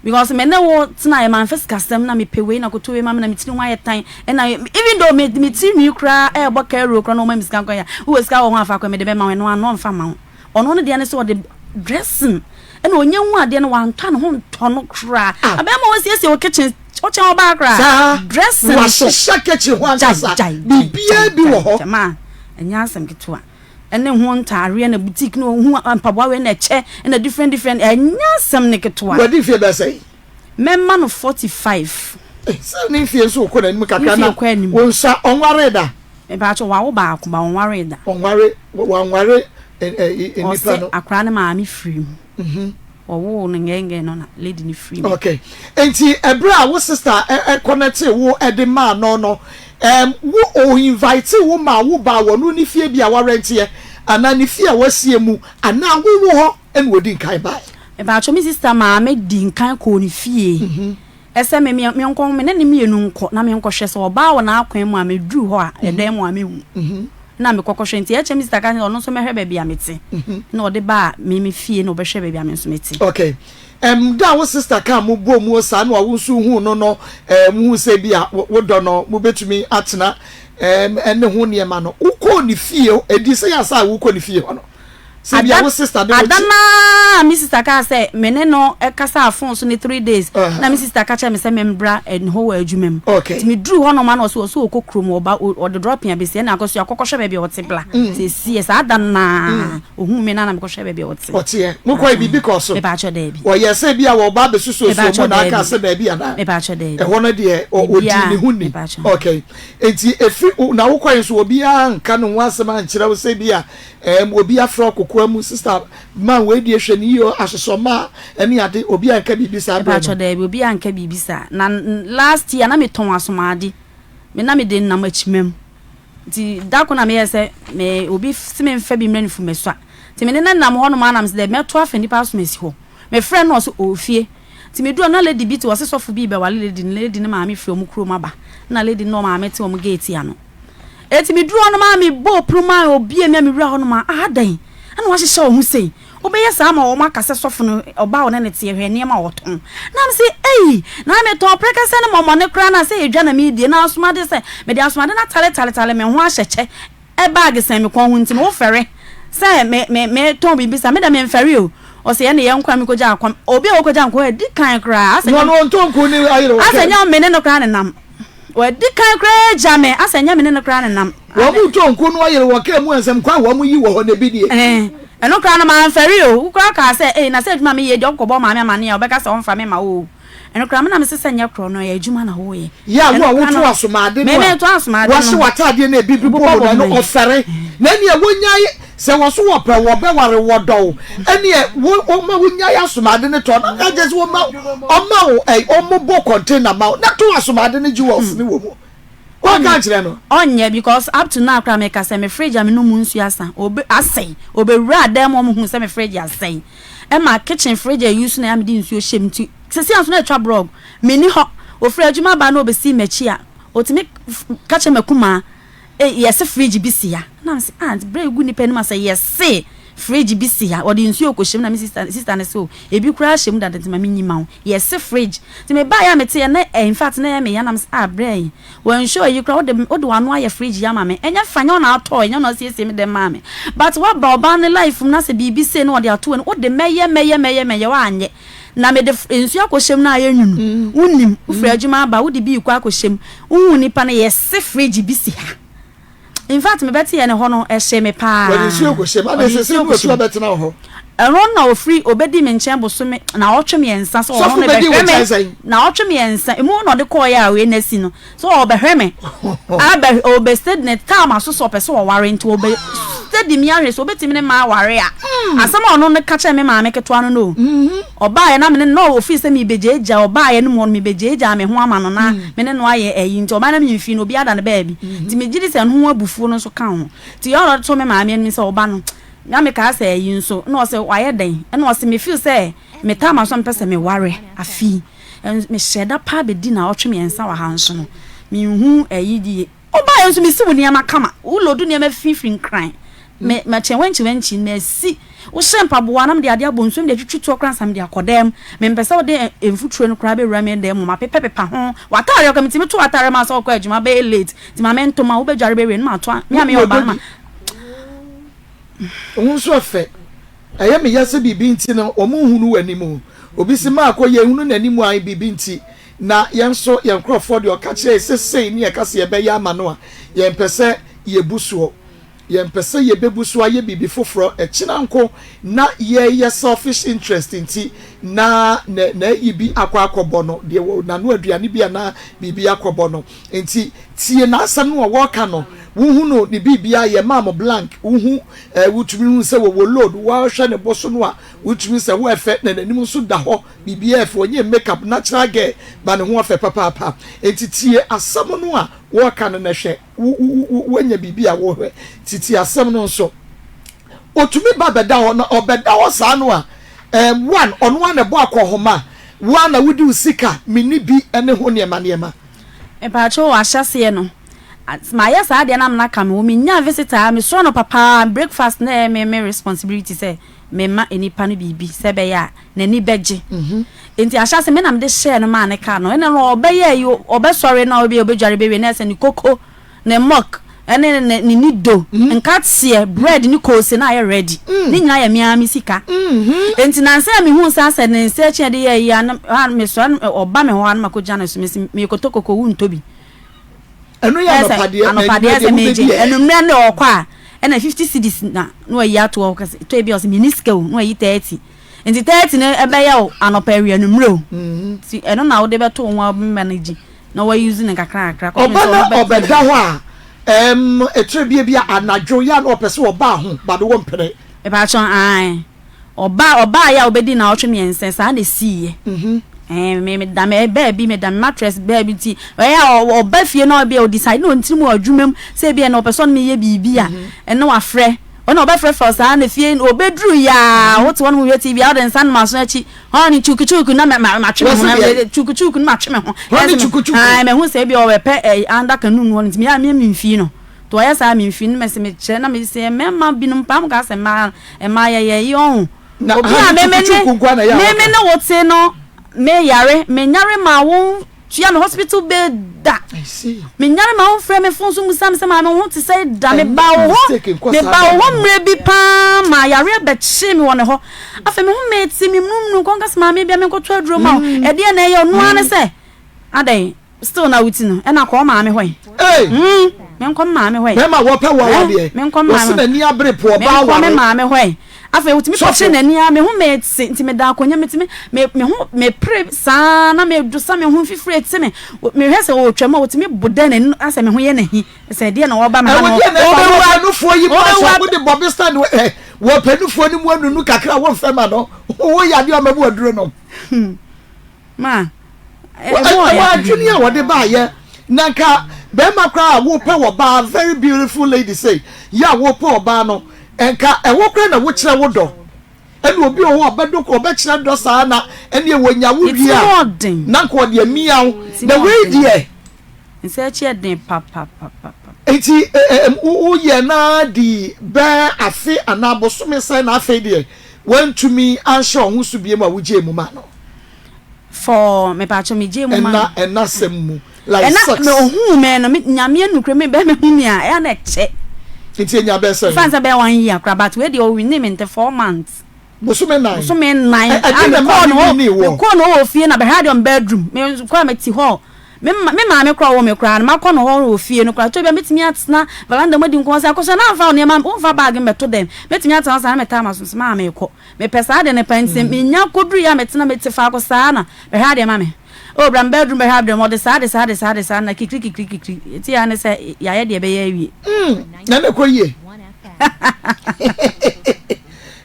Because me ne wo tenaeɛ manfa sikasɛm na mepɛ wei na kɔtɔ wei ma me na me tiri ho ayɛ tan ɛna even though me me tiri nwi koraa ɛɛbɔ kɛro koraa na ɔma me sika nkɔ yɛ wowɔ sika wɔ ho afa kɔ mede bɛma wo ɛno ano ɔmfa ma wo ɔno no deɛ ne sɛ ɔde dressing ɛna ɔnya hu adeɛ no wantɔ a ne ho ntɔ no koraa ah. Abɛɛma wɔsiesie wo kitchen ɔkyɛn ɔbaa koraa dressing so wahyehyɛ kitchen ho ankasa biribiara bi wɔ hɔ ma ɛnyɛ asɛm ketewa. Ɛne ho ntaareɛ na boutique na ɔhu mpaboa wei na ɛkyɛ na different different ɛnyɛ asɛm ne ketewa. Wadi mfie bɛyɛ sɛn? Mɛma no 45. Eh, sɛ ne mfie nso kɔ n'anim kakra na wo nsa ɔnwaree da? Mepaakyɛw wawo baako ba ɔnwaree da. Ɔnware wanware nipa no. Ɔsɛ akwaraa ne maame firi mu. Wɔwoo no ngɛngɛn no na lady no firi mu. Okay. Nti ɛberɛ a wo sister connecte wo de maa no no, um, wo o invite wo maa wo baa wɔno ne fie bi a warɛnteɛ anaa ne fie a wasie mu anaa wo wo hɔ ɛna ɔdi nkan baeɛ? Mepaatwɔ me sister maame di nkan kɔɔ ne fie ɛsɛ me me menkɔ me ne ne mmienu nkɔ na menkɔhwɛ sɛ ɔbaa wɔ n'akwan mu a meduru hɔ a ɛdan mu a mehu. Na mekɔ kɔhwɛ nti ɛkyɛ me sista ka sɛ ɔno nso mɛhwɛ baabi a mete na ɔde baa me me fie na ɔbɛhwɛ baabi a me nso mete. Okay. Um, da a wo sista kaa mo bɔɔ mu saa no a wo nso huu no no, um, wohu sɛ bi a wodɔ no, mobɛtumi atena um, ɛne ho nneɛma no. Wokɔɔ ne fie, ɛdi sɛ yɛ asa a wokɔ ne fie hɔ no. Sɛ bia wo sister de wo Ada no ara me sister kaa sɛ me ne no kasaa phone so ne 3 days na me sister ka kyerɛ me sɛ membra ne hɔ wɔ adwuma mu. Nti meduru hɔ nom a na ɔse ɔse ɔkɔ kurom ɔba ɔde dropping abɛsi ɛna akɔso akɔkɔhwɛ baabi a ɔte bla. Sɛsi ɛ saa da no naa ohuu me na na mekɔhwɛ baabi a ɔte. Ɔteɛ. Mokɔe biribi kɔɔ so? Mepaakyɛw daabi. Ɔyɛɛ sɛ bia wɔba abɛsusuosuo mu Mepaakyɛw na aka daabi. sɛ daabi anaa? Mepaakyɛw daabi. Ɛhɔ no deɛ ɔdii Biribiara ne ho ni. mepaakyɛw. Okay. Nti ɛfiri na wokɔe nso obiara anka ne ho asɛm ankyerɛ wo sɛ bia Ɛɛm obi afrɛ wo kokoa mu sister man wei deɛ hwɛ no yie o asosɔ mmaa ɛne ade obi anka biribi saa berɛ no. Mepakyɛw daabi obi anka biribi saa na last year na me tɔn asomade me na me de nam akyima mu nti da ko na me yɛ sɛ me obi se me nfa bi mmerɛ no fumesua nti me ne no nam hɔ nom a na me se daabi mɛto afa nipa asom asi hɔ me frɛ no na ɔse ɔwɔ fie nti me duru hɔ na lady bi te hɔ ɔse sɔfo bi rebɛwale lady no lady no maame firi ɔmo kurom aba na lady no na ɔmaame te ɔmo gate ano. Enti meduruu hɔnom ara mebɔɔ pono mu a obiee me a mewuraa hɔnom a, ah adɛn na woahyehyɛ wo ho sei? Wobɛyɛ saa ma wɔaka sɛ sɔfo no ɔbaa a ɔne no teɛ hwɛ nneɛma a ɔtɔn. Na mese ei, na metɔn prɛkɛsɛ ne mɔmɔne koraa na sɛ edwa na meredie na asomade sɛ mede asomade no ataretare me ho ahyɛ kyɛ bag sɛn me kɔn ho nti no wofɛre sɛ me me metɔn biribi saa me deɛ memfɛre o. Ɔse ɛne yɛnkɔ a mekɔgya akɔ obi a ɔkɔgya nkɔ adi kan koraa asɛ nyɛ Wɔn ɔntɔn nku ne ayere wɔ asɛ nyɛ me ne no koraa nenam. Wadi kan koraa agya me asɛ ɛnyɛ me ne no koraa nenam. Wɔn mu tɔ nko no ayere wɔ kaa mu nsɛm kwan wɔn yi wɔ hɔ na ebi nie. Ɛɛ ɛno koraa no manfɛre o, wo koraa kaa sɛ ei na sɛ adwuma a meyɛ yi deɛ wokɔbɔ maame amaneɛ a ɔbɛka sɛ ɔmfa me mma wo o. Ɛno koraa me na mese sɛ nyɛ korɔ no ɛyɛ adwuma na woyɛ. Yɛ a wo Ɛno a koraa woto no asomade me no a meto asomade wɔahyɛ no w'ataadeɛ no a ebi bobɔ bobɔ mu no bɔ ɛno mu. ɔfɛre na ɛneɛ wonyae sɛ wɔso wɔpɛ wɔbɛware wɔdɔ wo ɛneɛ wo wɔma wonyae asomade no tɔ na ka kyerɛ sɛ wɔma ɔma wo ɛy ɔmobɔ container ma wo na to asomade no jewels no wɔ mu wɔnka nkyerɛ no. Ɔnyɛ because up to now koraa meka sɛ me fridge a menom mu nsuo asa obe asɛe obewura dan mu ɔmo hu sɛ me fridge asɛe ɛma kitchen fridge a use na ɛa mede nsuo hyɛ mu nti sɛsi a nso na atwa brɔg menni hɔ ofiri adwuma ba na obesi makyi a otumi ka kyerɛ makumaa. Ei yɛse fridge bi si ha na mese ah nti berɛ egu nipa anim asɛ yɛse fridge bi si ha ɔde nsuo kɔhyɛ mu na me sister sister no se o ebi koraa hyɛ mu dada nti ma menyi ma wo yɛse fridge nti mebaeɛ a meteɛ na eh, in fact na ɛyɛ me ya na mese ah berɛ yi wɔnhyɛ oyi koraa wode wode w'ano ayɛ fridge yi ama me ɛnyɛ fa nyɛ ɔna atɔ ɛnyɛ ɔna asiesie me dɛm maa me but woaba ɔbaa ne life mu na sɛ biribi sei na ɔde ato w'ani wode mɛyɛ mɛyɛ mɛyɛ mɛyɛ woanyɛ Na mede nsuo akɔhyɛ mu na ayɛ nwunu. Wonim, wofiri adwuma aba, wode bi rekɔ akɔhyɛ mu. Wohu nipa no, yɛse fridge bi si ha. In fact, mebɛteɛ ne hɔ no, ɛhyee me paa. Wɔde nsuo kɔhyɛ mu. Adɛn Wɔde sɛ sɛ nsuo ne watu kɔhyɛ mu. abɛtena wo hɔ? Ɛno na ofiri, obedi me nkyɛn bosome naawɔtwe mmiɛnsa sɛ ɔno Sɔfo no bɛdi wo bɛhwɛ me. nkyɛn sɛn? Naawɔtwe mmiɛnsa, emu na ɔde kɔɔeɛ a wei na asi no. So ɔbɛhwɛ me abɛ ɔbɛ steady ne time aso sɛ ɔpɛ sɛ ɔware nti ɔbɛ steady me ahwɛ sɛ ɔbɛtumi ne ma aware a mm. asɛm a ɔno no ka kyerɛ me maame ketewa no no mm-hmm. ɔbaeɛ na mene no ɔfii sɛ mebɛgyaagya ɔbaeɛ no mu hɔ no mebɛgyaagya me ho ama no na mm. me ne no ayɛ ayi nti ɔbaeɛ na memfii no obi ada no baabi mm-hmm. nti megye di sɛ ɛno ho abufuo no nso ka ho nti yɛ ɔno to me maame anim sɛ ɔba no na mekaa sɛ ayi nso na ɔsɛ wayɛ dɛn ɛna ɔsɛ me feel sɛ me time aso mepɛ sɛ meware afii Mehyɛɛ da paa bɛdi naawɔtwe miɛnsa wɔ ha nso no menhu ayi die. Wobaeɛ nso mesi wo nneɛma kama, wo load nneɛma fi firi Nkran, me makyɛn wankyi wankyi masi, wohyɛ mpaboa na mede adeɛ abɔ nsuo mede atwitwi toɔ koraa ansa mede akɔ dan mu, mempɛ sɛ wode mfuturo no koraa bɛwura me dan mu, mapepapepa ho, w'ataadeɛ koraa metumi to w'ataadeɛ ma sɛ wokɔ adwuma bɛyɛ late nti ma mento ma wobɛdware bɛwie no mato a, me a meyɛ ɔbaa no ma. Wo nso ɛfɛ. Ɛyɛ me ya sɛ biribi nti no wɔn nhunu w'anim. Obi se maakɔ yɛn hunu n'anim ae biribi nti na yɛn nso yɛn nkorɔfoɔ deɛ ɔka kyerɛ yɛn sɛ sei ne yɛka sɛ yɛbɛyɛ ama no a yɛn pɛ sɛ yɛbu soɔ. Yɛn pɛ sɛ yɛbɛbu so ayɛ biribi foforɔ ɛkyena nko na yɛyɛ selfish interest nti na n'ayi bi akɔ akɔbɔ no deɛ wɔ n'ano aduane bi anaa biribi akɔbɔ no. Nti tie n'asɛm no a wɔka no wohu no ne biribiara yɛ maa mo blank wohu eh, wotumi hu sɛ wɔwɔ load wɔhwɛ ne bo so no a wotumi sɛ ho ɛfɛ na n'anim nso da hɔ biribiara ɛfɛ ɔnyɛ makeup natural girl ba ne ho ɔfɛ papaapa nti tie asɛm no a wɔka no na hwɛ wo wo wo woanya biribi a wɔhwɛ nti tie asɛm no nso otumi ba bɛda hɔ na ɔbɛda hɔ saa no a eh, one ɔno ara na ɛbɔ akɔhoma wo ara na wodi wo sika menni bi ne ho nneɛma nneɛma. Mpakyɛw ahyɛseɛ no mayɛ saa adeɛ no amena ka me ho menyaa visitor a mesrɛ no papaa breakfast na ɛyɛ me me responsibility sɛ mema nipa no biribi sɛ ɛbɛyɛ a n'ani bɛgye nti ahyɛse me na mede hyɛɛ no maa ne kaa no ɛna no ɔbɛyɛ yi ɔbɛsɔre na ɔbɛyɛ ɔbɛdware bɛwie na ɛsɛ ne koko ne milk ɛne ne ne nido mm. nkateɛ bread ne koose na ayɛ ready mm. ne nyinaa yɛ me ara me sika mm-hmm. nti nansa a mehu saa sɛ ne nsa akyi a de yɛ yi a mesɔre ɔba me hɔ a na makɔgya no so mesi mekɔtɔ koko wo ntɔ bi ɛno yɛ anɔpadeɛ anɔpadeɛ sɛ megye anummerɛ ne ɔkɔ a ɛna 50 cedis na na wayi ato hɔ kɛsɛ tɔ ebi a ɔsɛ meni sika o na wayi 30 nti 30 no ɛbɛyɛ o anɔpa awia anummerɛ o mm-hmm. nti ɛno na wode bɛto wo ho a wobɛma no gyi na wa use no nkakra nkakra kɔpem Ɔba sɛ na ɔno bɛ ɔbɛda hɔ a ɛɛm ɛkyerɛ bia bi a anadwo yɛ a na ɔpɛ sɛ ɔba ho but wo mpene. Mepakyɛw ae ɔba ɔbaeɛ a ɔbɛdi naawɔtwe mmiɛnsa saa na ɛsiiɛ ɛɛ me meda me baabi meda me mattress baabi nti ɛyɛ a ɔba fie na ɔbi a ɔdecide na ɔntiri mu wɔ adwuma mu sɛ ebi a na ɔpɛ sɛ ɔne me yɛ biribi a ɛna wafrɛ ɔna ɔbɛfrɛfrɛ saa na fie ɔbɛduru yaa wote hɔ nom hwɛ TV a ɔde nsa nom aso akyi Honey chukuchuku na matwe me ho na chukuchuku na matwe me ho. Honey chukuchuku. Ah, me hu sɛ bi ɔbɛpɛ eh anda kanu no nti me ya me mfi no. To ɔyɛ saa me mfi no me se me kyerɛ na me se mɛma binom pam ka sɛ ma ma yɛ yɛ yi ɔho. Obi a me me ne me me ne wo te no me yare me nyare ma wo Tua me hospital bill da. Me nyare ma wo frɛ me phone so musa me sɛ maame wo ho te sɛ da. Me ba wo hɔ me ba wo hɔ mmerɛ bi paa ma yareɛ bɛkye me wɔ ne hɔ. Afei me ho mete me munumunu nkɔ nka sɛ maame bia me nkɔtɔ aduro ma wo. Mm. Ɛdeɛ na ɛyɛ ɔno ara ne sɛ adɛn still na wuti no ɛna kɔ maame hɔ yi. Ee. Mm, me nkɔ maame hɔ yi. Bɛrima wɔpɛ wɔ awadeɛ. Me nkɔ maame. Wɔsi n'ani abere po ɔbaa aware. Me nkɔ me maame hɔ yi. Afei wotumi kɔkyere n'ani ara, me ho mete, nti meda akonnwa mu, metumi, me, me ho, mepere saa na medosa me ho mfifire te me, mehwɛ sɛ ɔretwam a, otumi bo dɛn n'ani asɛ me ho yɛ n'ahi, sɛ ɛdeɛ na ɔreba me ha no, Ɛwɔ deɛ na ɛba ɔbɛwu wɔ nufoɔ yi mu ɔbɛwu asɛ wode bɔbe stand wɔ ɛ wɔ pɛ nufoɔ no mu anunu kakra wɔmfɛ ma no wo yadeɛ ɔma mu aduro nom. Ma, ɛmu ɔya. Ɛwɔ adwene a wɔde baayɛ na nka bɛrima koraa a wopɛ wɔ baa very beautiful lady sei yɛ a wopɛ ɔbaa no nka ɛwɔ koraa na wokyerɛ wo dɔ ɛna obi wɔ hɔ ɔbɛdo ɔbɛkyerɛ dɔ saa na ɛne wɔnya wo wie a na nka ɔde amia wo na wei deɛ nsa akyi ɛden papapapa. Enti woyɛ na di bɛɛ afe anaa bosome sɛn na afei deɛ woantumi anhyɛ wo ho so biom a wogyee mu maa no? For mepatwɔ me gyee mu ma no. Ɛna ɛna sɛm mu like ɛna sex. Me ohuu me no me nyame anukure me bɛrima hu me a ɛyɛ na ɛkyɛ. Nti enya bɛyɛ sɛn? Fan sɛ bɛyɛ 1 year koraa but wei deɛ ɔwini me nte 4 months. Bosome nan. Bosome nan. Ɛ ɛdeɛ na ɛmaa ne winii woɔ? Mekɔɔ no hɔ wɔ fie na bɛhwɛ adeɛ wɔ me bedroom me kɔ a mete hɔ Me ma me maame koraa a ɔwɔ me koraa no, makɔ no hɔ wɔ fie no koraa, ɛtɔ bi a mɛtumi atena veranda mu adi nkɔmmɔ sɛ, Akosua, na mfa wo nneɛma, womfa bag mmɛto dɛm. Mɛtumi atena hɔ saa na metaa m'aso sɛ, Maa merekɔ. Mepɛ saa ade no paa nti sɛ menya kɔduruiɛ a metena, mete faako saa na bɛhwɛ adeɛ ma me. Oh, bra me bedroom bɛhwɛ adeɛ ma ɔde saa de saa de saa de saa na kikiri kikiri kikiri. Ɛti ara ne sɛ yɛayɛ deɛ ɛbɛyɛ awie. Mm, na na ɛkɔ yie.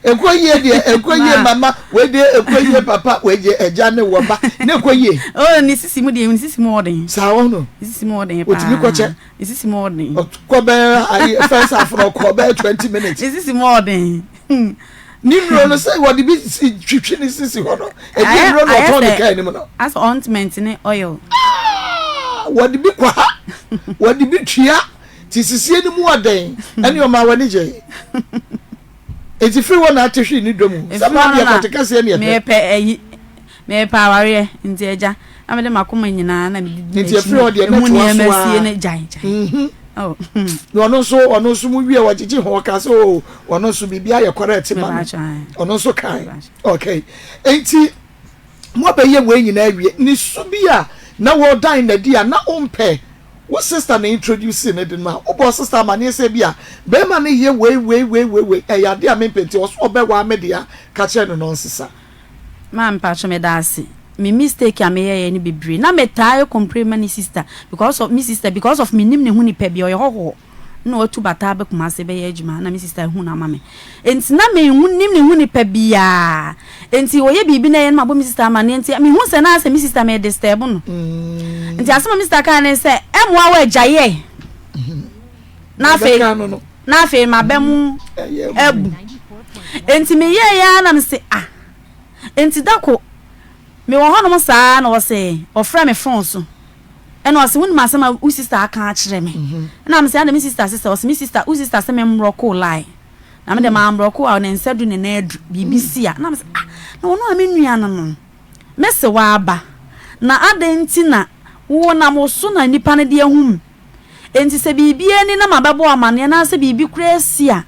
Ɛkɔ yie deɛ, ɛkɔ yie mama, wei deɛ ɛkɔ yie papa, wei deɛ agya ne wɔ ba, na ɛkɔ yie. Oh, ne sisi mu deɛ, ne sisi mu ɔden. Saa wɔn no. Ne sisi mu ɔden paa. Otumi kɔkyɛ. Ne sisi mu ɔden. Ɔkɔ bɛyɛ ayi first half no ɔkɔ bɛyɛ 20 minutes. Ne sisi mu ɔden. Ne nnuro no sɛ wɔde bi twitwi ne sisi hɔ no, ebi nnuro na ɔtɔn ne kaa anim no. Asɛ ointment ne oil. Ah, wɔde bi kɔ ha, wɔde bi tua, ti sisie no mu ɔden, ɛne ɔma w'ani gye. Enti firi hɔ na ate hwee ne dɔ mu. Sɛ maa deɛ kɔte kɛseɛ ne ɛpɛ. Mepɛ ayi, mepɛ awareɛ, nti agya, na mede m'akoma nyinaa na mede di Nti efiri hɔ deɛ na n'akyi, emu toa so nneɛma sie ara. no gyae gyae. Oh, hmm. Na ɔno nso, ɔno nso mu wie ɔgyegye ho ɔka sɛ oh, ɔno nso biribi ayɛ correct ma no. Mebakyɛ, ae. Ɔno nso kae. Mebakyɛ. Okay. Enti moabɛyɛ wei nyinaa awie. Ne su bi a na wɔdan no adi a na wompɛ. Wo sister na introduce no de no ma wo. Wobɔɔ sister amaneɛ sɛ bi a barima no yɛ wei wei wei wei wei ɛyɛ adeɛ a mempɛ nti ɔso ɔbɛwaa me dea ka kyerɛ no na ɔnsesa. Maa mpakyɛw meda ase me mistake a meyɛeɛ no bebree na metaa complain ma ne sister because of me sister because of mennim ne ho nipa bi ɔyɛ hɔhoɔ na watu bata aba Kumasi bɛyɛ adwuma na me sister hu no ama me nti na menhu nim ne ho nipa biaa nti ɔyɛ biribi na ɛyɛ no mabɔ me sister amaneɛ nti mehu sɛ na asɛ me sister me disturb no nti asɛm a me sister kaa ne sɛ ɛmoa wo agyaeɛ na afei na afei maba mu abu nti meyɛɛ ya na mese ah nti dako mewɔ hɔnom saa na ɔsɛ ɔfrɛ me phone so Ɛna ɔse wonim asɛm a wo sister aka akyerɛ me? Ɛna mese adɛn me sister se sɛ? Ɔse me sister wo sister se me mbrɔko wo lie na me deɛ mambrɔko a ne nsa du ne nan adu biribi si a ɛna mese ah na ɔno a me nua no no mese waba na adɛn nti na wo nam wo so na nipa no de ahu me enti sɛ biribi ani na mabɛbɔ wo amaneɛ anaasɛ biribi koraa asi a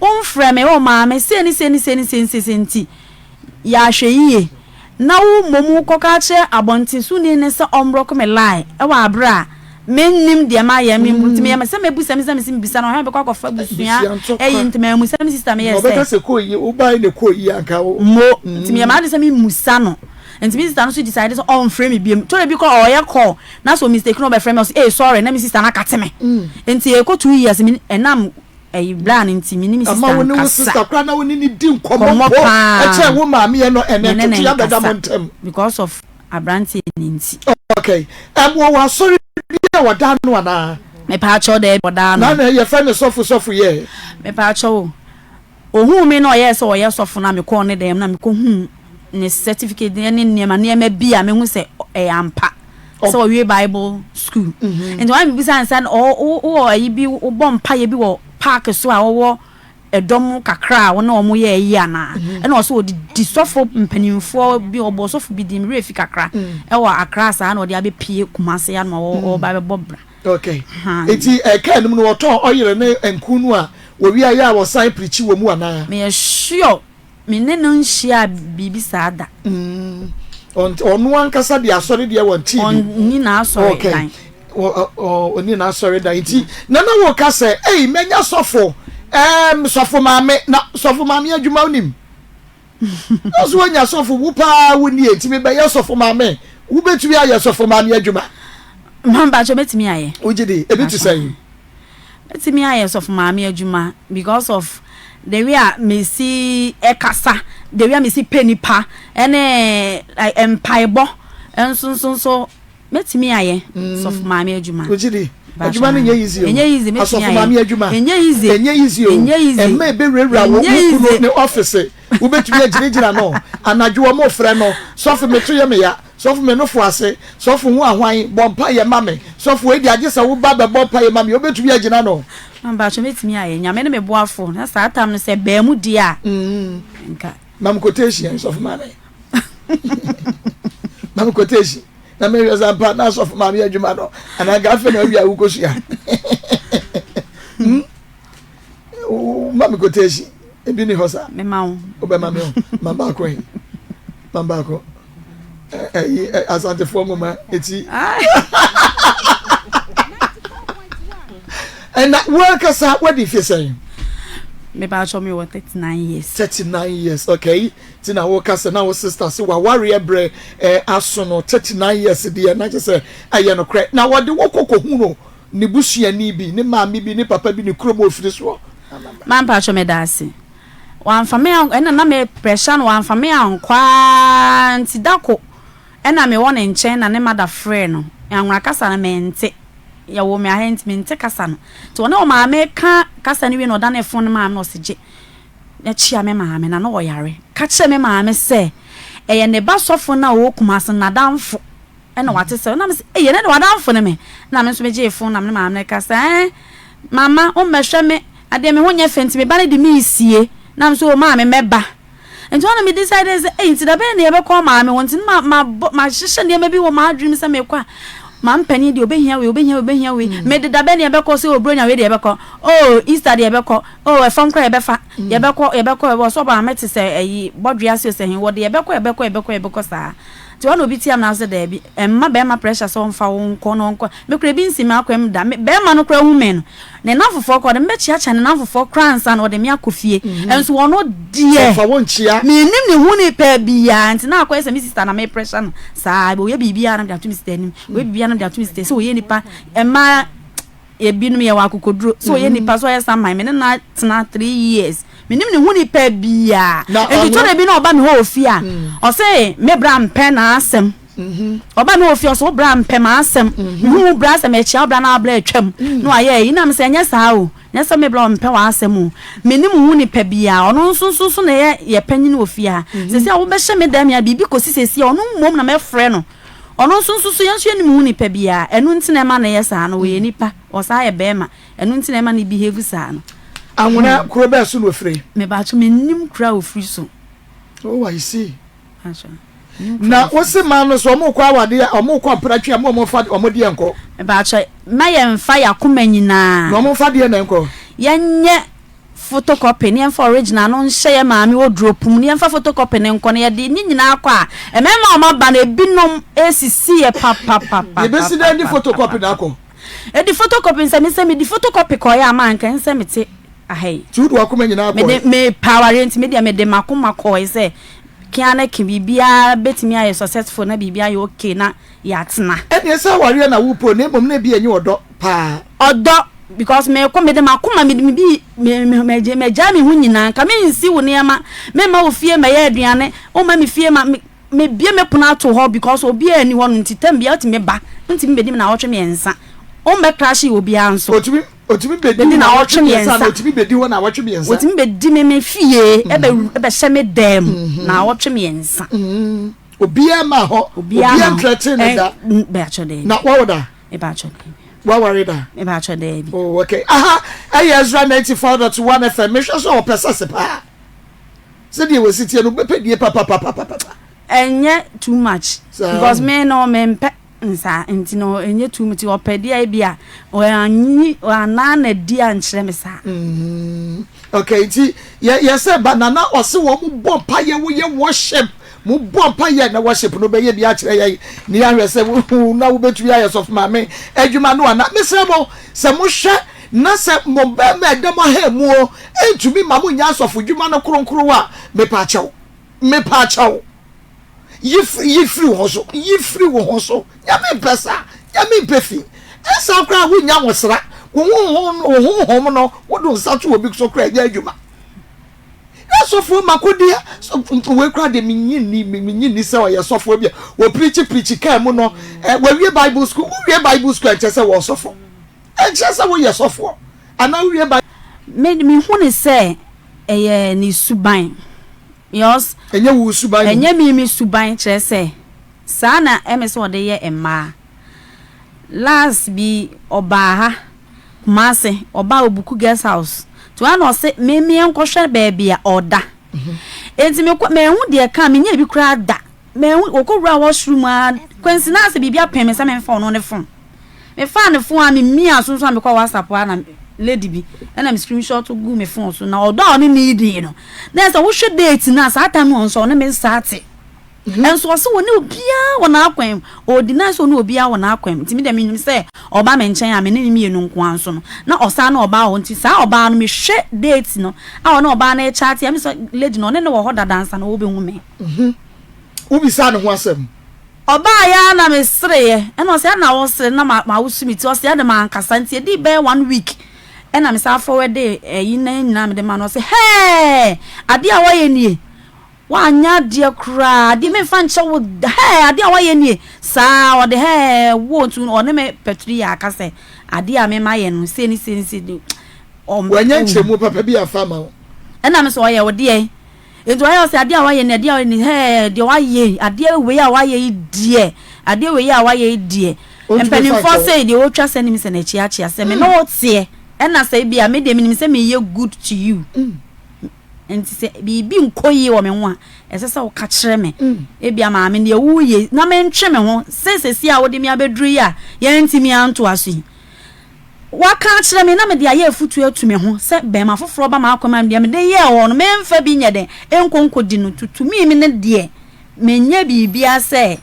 womfrɛ me oh maame sei ne sei ne sei ne sei ne sei nti Yɛ ahwɛyie na wo mmom wokɔka akyerɛ abɔntensoni no sɛ ɔmbrɔko me line wɔ aberɛ a mennim deɛ mayɛ me nti meyɛ sɛ mɛbusa me sɛ mese mebisa no ɔhwɛ mebɛkɔ akɔfa abusua ayi nti mammusa me sister meyɛ sɛ mo nti meyɛ m'ade sɛ memmusa no nti me sister no nso decide sɛ ɔmfrɛ me biom tɔrɔ bi kɔ ɔyɛ call na sɛ mistake no ɔbɛfrɛ me ɔsɛ ee sorry na me sister no akate me nti ɛkɔ 2 years ɛnam Ɛyi bra no nti me ne me Ama sister wo ne wo nkasa. sister koraa na wo ne no di nkɔmmɔ Nkɔmmɔ mpo paa. ɛkyɛn wo maame ɛno ɛnɛ Me ne no ntotoeɛ abɛda mo nkasa ntam. because of abranteɛ no nti. Okay. Ɛm wɔwɔ asɔre bi a wɔda ano anaa? Mepaakyɛw daabi wɔda ano. Na na yɛfrɛ no sɔfo sɔfo yɛ. Mepaakyɛw o. Ohuu me na ɔyɛɛ sɛ ɔyɛ sɔfo na mekɔɔ ne dan mu na mekɔhuu ne certificate ne nneɛma nneɛma bi a mehu sɛ ɛyɛ ampa sɛ ɔwie Bible school. Nti wɔn a mebisa no sɛ wowɔ ayi bi wobɔ mpaeɛ bi wɔ park so a wɔwɔ ɛdɔm kakra a wɔne wɔn yɛ ayi anaa? Ɛna ɔsɛ ɔdidi sɔfo mpanimfoɔ bi ɔbɔ sɔfo bi din me werɛ fi kakra ɛwɔ Accra saa na ɔde abɛpie Kumasi ha na ɔba bɛbɔ bra. Okay. Nti ɛka anim no wɔtɔn ɔyere ne nku no a wɔwia yɛ a wɔsan pirikyi wɔ mu anaa? Meyɛ sure me ne no nhyiaa biribi saa da. Ɔno ankasa de asɔre deɛ wɔn ti bi. Ɔnni n'asɔre dan. Ɔnni n'asɔre dan nti na na wɔka sɛ ei mɛnya sɔfo ɛɛm sɔfo maame na sɔfo maame adwuma wonim. Na so wonya sɔfo wo paa wo nie nti mebɛyɛ sɔfo maame wobɛtumi ayɛ sɔfo maame adwuma. Mampakyɛ mɛtumi ayɛ. Wogye di ebi te sɛn? Mɛtumi ayɛ sɔfo maame adwuma because of the way a mesi ɛkasa, the way a mesi pɛ nipa ɛne like mpaebɔ nso nso nso mɛtumi ayɛ sɔfo maame adwuma. Wogye di adwuma no nyɛ easy o. Ɛnyɛ easy mɛtumi ayɛ. Asɔfo maame adwuma. Ɛnyɛ easy. Ɛnyɛ easy o. Ɛnyɛ easy. Ɛmma ebewurawura wo wo kunu ne office wobɛtumi agyinagyina no anadwo wɔn frɛ no sɔfo meto yɛ meya. Sɔfo me nofo ase, sɔfo ho ahwan, bɔ mpaeɛ ma me. Sɔfo wei deɛ agye sɛ wo ba bɛbɔ mpaeɛ ma me, wobɛtumi agyina no? Mpakyɛ mɛtumi ayɛ, Nyame ne me boafo, na saa tam no sɛ ɛbaa mu deɛ a, nka. Ma me quotation sɔfo maame. Ma me quotation na mehwɛ sɛ ampa na asɔfo maame adwuma no anaa nka afei na awie a wokɔsua. Hmm? Ma me quotation ebi ni hɔ saa. Mema wo. Wobɛma me o. Ma baako yi. Ma baako. Ɛyi asantefoɔ nwoma eti. Ɛna wankasa wadi mfe sɛn? Mepaatwɔ me wɔ 39 years. 39 years okay. Ti na wo kasa na wo sister se wawareɛ brɛ eh, aso no 39 years deɛ na kyɛ sɛ ɛyɛ nokorɛ. Na wɔde wo kɔ kɔhu no ne busuani bi, ne maame bi, ne papa bi, ne kurom a ofiri soɔ. Ma mpaatwɔ meda ase. Wamfa me an ɛna na me pressure no wamfa me ankɔ aa nti dako ɛna me wɔ ne nkyɛn na ne mother frɛɛ no anwona kasa no mente yɛwoo me aha nti mente kasa no nti ɔne ɔmaame ka kasa no wie na ɔdanee phone no maa me na ɔse gye na kyia me maame na na ɔyare ka kyerɛ me maame sɛ ɛyɛ ne ba sɔfo no a ɔwɔ Kumasi no nadamfo Ɛna wate sɛ, ɛna me sɛ, ei, ɛnɛ de w'adamfo ne me. Ɛna me nso megyee fon na me ne maame no kasa, ɛɛ, mama, wommɛhwɛ me, adeɛ me ho nyɛ fɛ nti me ba no de me resie. Na me nso, o maame, mɛba. Nti hɔ na me decide sɛ, ei, nti da bɛn na yɛbɛkɔ maame hɔ? Nti ma, ma, mahyehyɛ nneɛma bi wɔ m'adwene mu sɛ mekɔ a, maame panin deɛ ɔbɛhia wei, ɔbɛhia wei, ɔbɛhia wei. Mm. Mede da bɛn na yɛbɛkɔ sɛ, o Buronya wei deɛ yɛbɛkɔ, o Easter deɛ yɛbɛkɔ, o ɛfam koraa yɛbɛfa, mm. yɛbɛkɔ, yɛbɛkɔ, yɛbɛkɔ, sɛ ɔba maame te sɛ ɛyi, bɔdwe ase o sɛ he, wɔde yɛbɛkɔ, yɛbɛkɔ, yɛbɛkɔ, yɛbɛkɔ saa. Nti hɔ na obi tia me na ɔsɛ daabi, mma bɛɛma pressure sɛ ɔmfa wo nkɔ na ɔnkɔ. Me koraa ebi nsi m'akwan mu da. Me bɛɛma no koraa hu me no, ne nnamfofoɔ koraa ɔde me bɛkyeakyea ne nnamfofoɔ koraa ansa na ɔde me akɔ fie. Nso ɔno deɛ, Ɔmfa wo nkyea. mennim ne ho nipa biara. Nti na akɔyɛ sɛ me sister na me pressure no saa. Ɔyɛ biribiara na mede ato me sister anim. Ɔyɛ biribiara na mede ato me sister sɛ ɔyɛ nipa. Mmaa ebinom yɛwɔ akokoduro sɛ ɔyɛ nipa sɛ ɔyɛ saman. Me ne no atena 3 years. Menim ne ho nipa biaa. Nti tɔ da bi na ɔba me hɔ wɔ fie a, ɔse me bra mpɛ n'asɛm. Ɔba me hɔ wɔ fie ɔse wo bra mpɛ m'asɛm. Mehu wo bra sɛ mekyea wo bra na wo bra atwam na wayɛ ayi. Na mesɛ ɛnyɛ saa o, nyɛ sɛ me bra ɔmpɛ w'asɛm o. Menim wo ho nipa biaa. Ɔno nso nso nso na ɛyɛ yɛ panyin wɔ fie ha. Seesei a wobɛhyɛ me dan mu a biribi kɔsi seesei a ɔno mmom na mɛfrɛ no. Ɔno nso nso so yɛn nso yɛnim wo ho nipa biaa. Ɛno nti na ɛma no yɛ saa no. Ɔyɛ nipa, ɔsan yɛ bɛɛma. Ɛno nti na ɛma no behave saa no. Anwona kuro bɛɛ so na ofiri? Mebakyɛ mennim kuro a ofiri so. Oh I see. Na wose maa no so ɔmo kɔ awade a ɔmo kɔ mpratwe a mo ɔmo fa ɔmo deɛ nkɔ. Mebakyɛ ma yɛn fa yakoma nyinaa. Na ɔmo fa deɛ na nkɔ. Yɛnyɛ photocopy ne yɛnfa original no nhyɛ yɛ maame wardrobe mu ne yɛnfa photocopy no nkɔ na yɛde ne nyinaa kɔ a mmarima a ɔmo aba no ebinom esisi yɛ papapapa. Yɛbɛsi dɛn de photocopy no akɔ? Edi photocopy nsɛ me sɛ medi photocopy kɔeɛ a ma anka ɛnsɛ mete aha yi. Nti wode w'akoma nyinaa kɔeɛ? Mede mepɛ awareɛ nti me deɛ mede m'akoma kɔeɛ sɛ kea ne ke biribiara bɛtumi ayɛ successful na biribi ayɛ okay na yɛatena. Ɛnneɛ sɛ awareɛ na wopɛ o na mmom na ebia ɛnyɛ ɔdɔ paa. Ɔdɔ because mekɔ mede m'akoma mede me bi me me magyae me ho nyinaa nka mensi wo nneɛma memma wo fie mmɛyɛ aduane womma me fie ma me Mebue me pono ato hɔ because obiara nni hɔ no nti term biara wotumi ba, wontumi bɛdi me naawɔtwe mmiɛnsa, wommɛ crashe obiara nso. Otumi otumi bɛdi wo naawɔtwe mmiɛnsa anaa otumi bɛdi hɔ naawɔtwe mmiɛnsa? Otumi bɛdi me me fie ɛbɛ ɛbɛhyɛ me dan mu naawɔtwe mmiɛnsa. Obiara mma hɔ, obiara ntrɛtee no da. Mepakyɛ daabi. Na wawo da? Mepakyɛ daabi. Waware da? Mepakyɛ daabi. Oh okay, aha ɛyɛ Ezra 94.1 FM, mehwɛ sɛ ɔpɛ sɛse paa. Sɛdeɛ wasi teɛ no wobɛpɛ die papapapapapa. Ɛnyɛ too much because me no mempɛ nsaa nti no ɛnyɛ too much ɔpɛ deɛ ebi a wanyi wanaa na di ankyerɛ me saa. Mm, okay nti yɛ yɛ sɛ ba nana ɔse wɔn bɔ mpa yɛ woyɛ worship mo bɔ mpa yɛ na worship no bɛyɛ bi akyerɛ yɛn ne yɛahwɛ sɛ na wobɛtumi ayɛ sɔfo maame adwuma no ana mesrɛ mo sɛ mohwɛ Na sɛ mo barima a ɛda mo ahamuo ntumi mma mo nyɛ asɔfodwuma no kronkron a, mepaakyɛw, mepaakyɛw, yi firi, yi firi wo ho so, yi firi wo ho so. Nyame mpɛ saa, Nyame mpɛ fi. Ɛnsa koraa wonnya nwosra, wo honhom, wo honhom no, wode wo nsa to obi so koraa ɛnyɛ adwuma. Na sɔfoɔ makodeɛ, wei koraa deɛ menyi nni, menyi nni sɛ ɔyɛ sɔfoɔ bi a wɔpirikyi pirikyi kaa mu no, wawie Bible school, wowie Bible school ɛnkyɛ sɛ wɔ sɔfo. Ɛnkyerɛ sɛ woyɛ sɔfoɔ anaa wowie Bible. Me mehu no sɛ ɛyɛ ne suban because. Ɛnyɛ wo suban mmom. Ɛnyɛ me me suban kyerɛ sɛ saa na ɛmɛ sɛ ɔde yɛ mmaa. Last bi ɔbaa ha, Kumasi, ɔbaa Obuku guest house. Nti hɔ a na ɔse me meɛnkɔhwɛ baabi a ɔda. Nti mekɔ, manhu deɛ ɛkaa, menyɛɛ bi koraa da. Manhu, ɔkɔwuraa washroom ara, Kwansi na asɛ biribi apem me sɛ memfa ɔno ne phone. Mefaa ne phone a memiaa so nso a mekɔɔ WhatsApp a na lady bi ɛna me screenshot guu me phone so na ɔdɔ a ɔne me redi no na ɛsɛ wohwɛ date no a saa time no nso ɔne me nsa ate. Nso ɔse ɔne obiara wɔ n'akwan mu, ɔdeny sɛ ɔne obiara wɔ n'akwan mu nti me deɛ menim sɛ ɔba me nkyɛn a me ne no mmienu nko ara nso no na ɔsan ne ɔbaa wɔ hɔ nti saa ɔbaa no mehwɛ date no a ɔne ɔbaa no rekyate a me sɛ lady no ɔne no wɔ hɔ dada ansa na ɔrebɛhu me. Wobisaa ne ho asɛm? Ɔbaeɛ ara na mesereeɛ, ɛna ɔse adɛn na wosere na mawoso me ti, ɔse adɛn mankasa nti ɛdii bɛyɛ one week ɛna mesan forwardee ɛyi no nyinaa mede maa no, ɔse hɛɛ adeɛ a woayɛ nie, woanyɛ adeɛ koraa, adeɛ memfa nkyɛ wo da, hɛɛ adeɛ a woayɛ nie, saa ɔde hɛɛ woo nti ɔne me pɛtiri yɛ aka sɛ adeɛ a me mayɛ no sei ne sei ne sei, ɔm. Wanya nkyerɛmu papa bi amfa amma wo. Ɛna me sɛ ɔyɛ wo deɛn? Enti ɔyɛ ɔsɛ adeɛ a wayɛ ni adeɛ a wayɛ ni hɛɛ deɛ wayɛ yi adeɛ wei a wayɛ yi deɛ adeɛ wei a wayɛ yi deɛ mpanimfoɔ sɛ deɛ ɔtwa sɛ nim sɛ n'akyi akyea sɛ me ne wo teɛ ɛna sɛ ebi a me deɛ menim sɛ meyɛ good to you nti sɛ biribi nkɔ yie wɔ me ho a ɛsɛ sɛ woka kyerɛ me ebi a maame deɛ woyɛ na mentwe me ho sɛ sɛsi a wode me abɛduru yi a yɛntumi antoa so yi Waka akyerɛ me na mede ayɛ afutuo atu me ho sɛ bɛɛma foforɔ ba m'akwan mu a, deɛ mede yɛɛ wɔn no memfa bi nyɛ dɛn nkɔ nkɔdi no. Tutumii me no deɛ menyɛ biribiara sɛ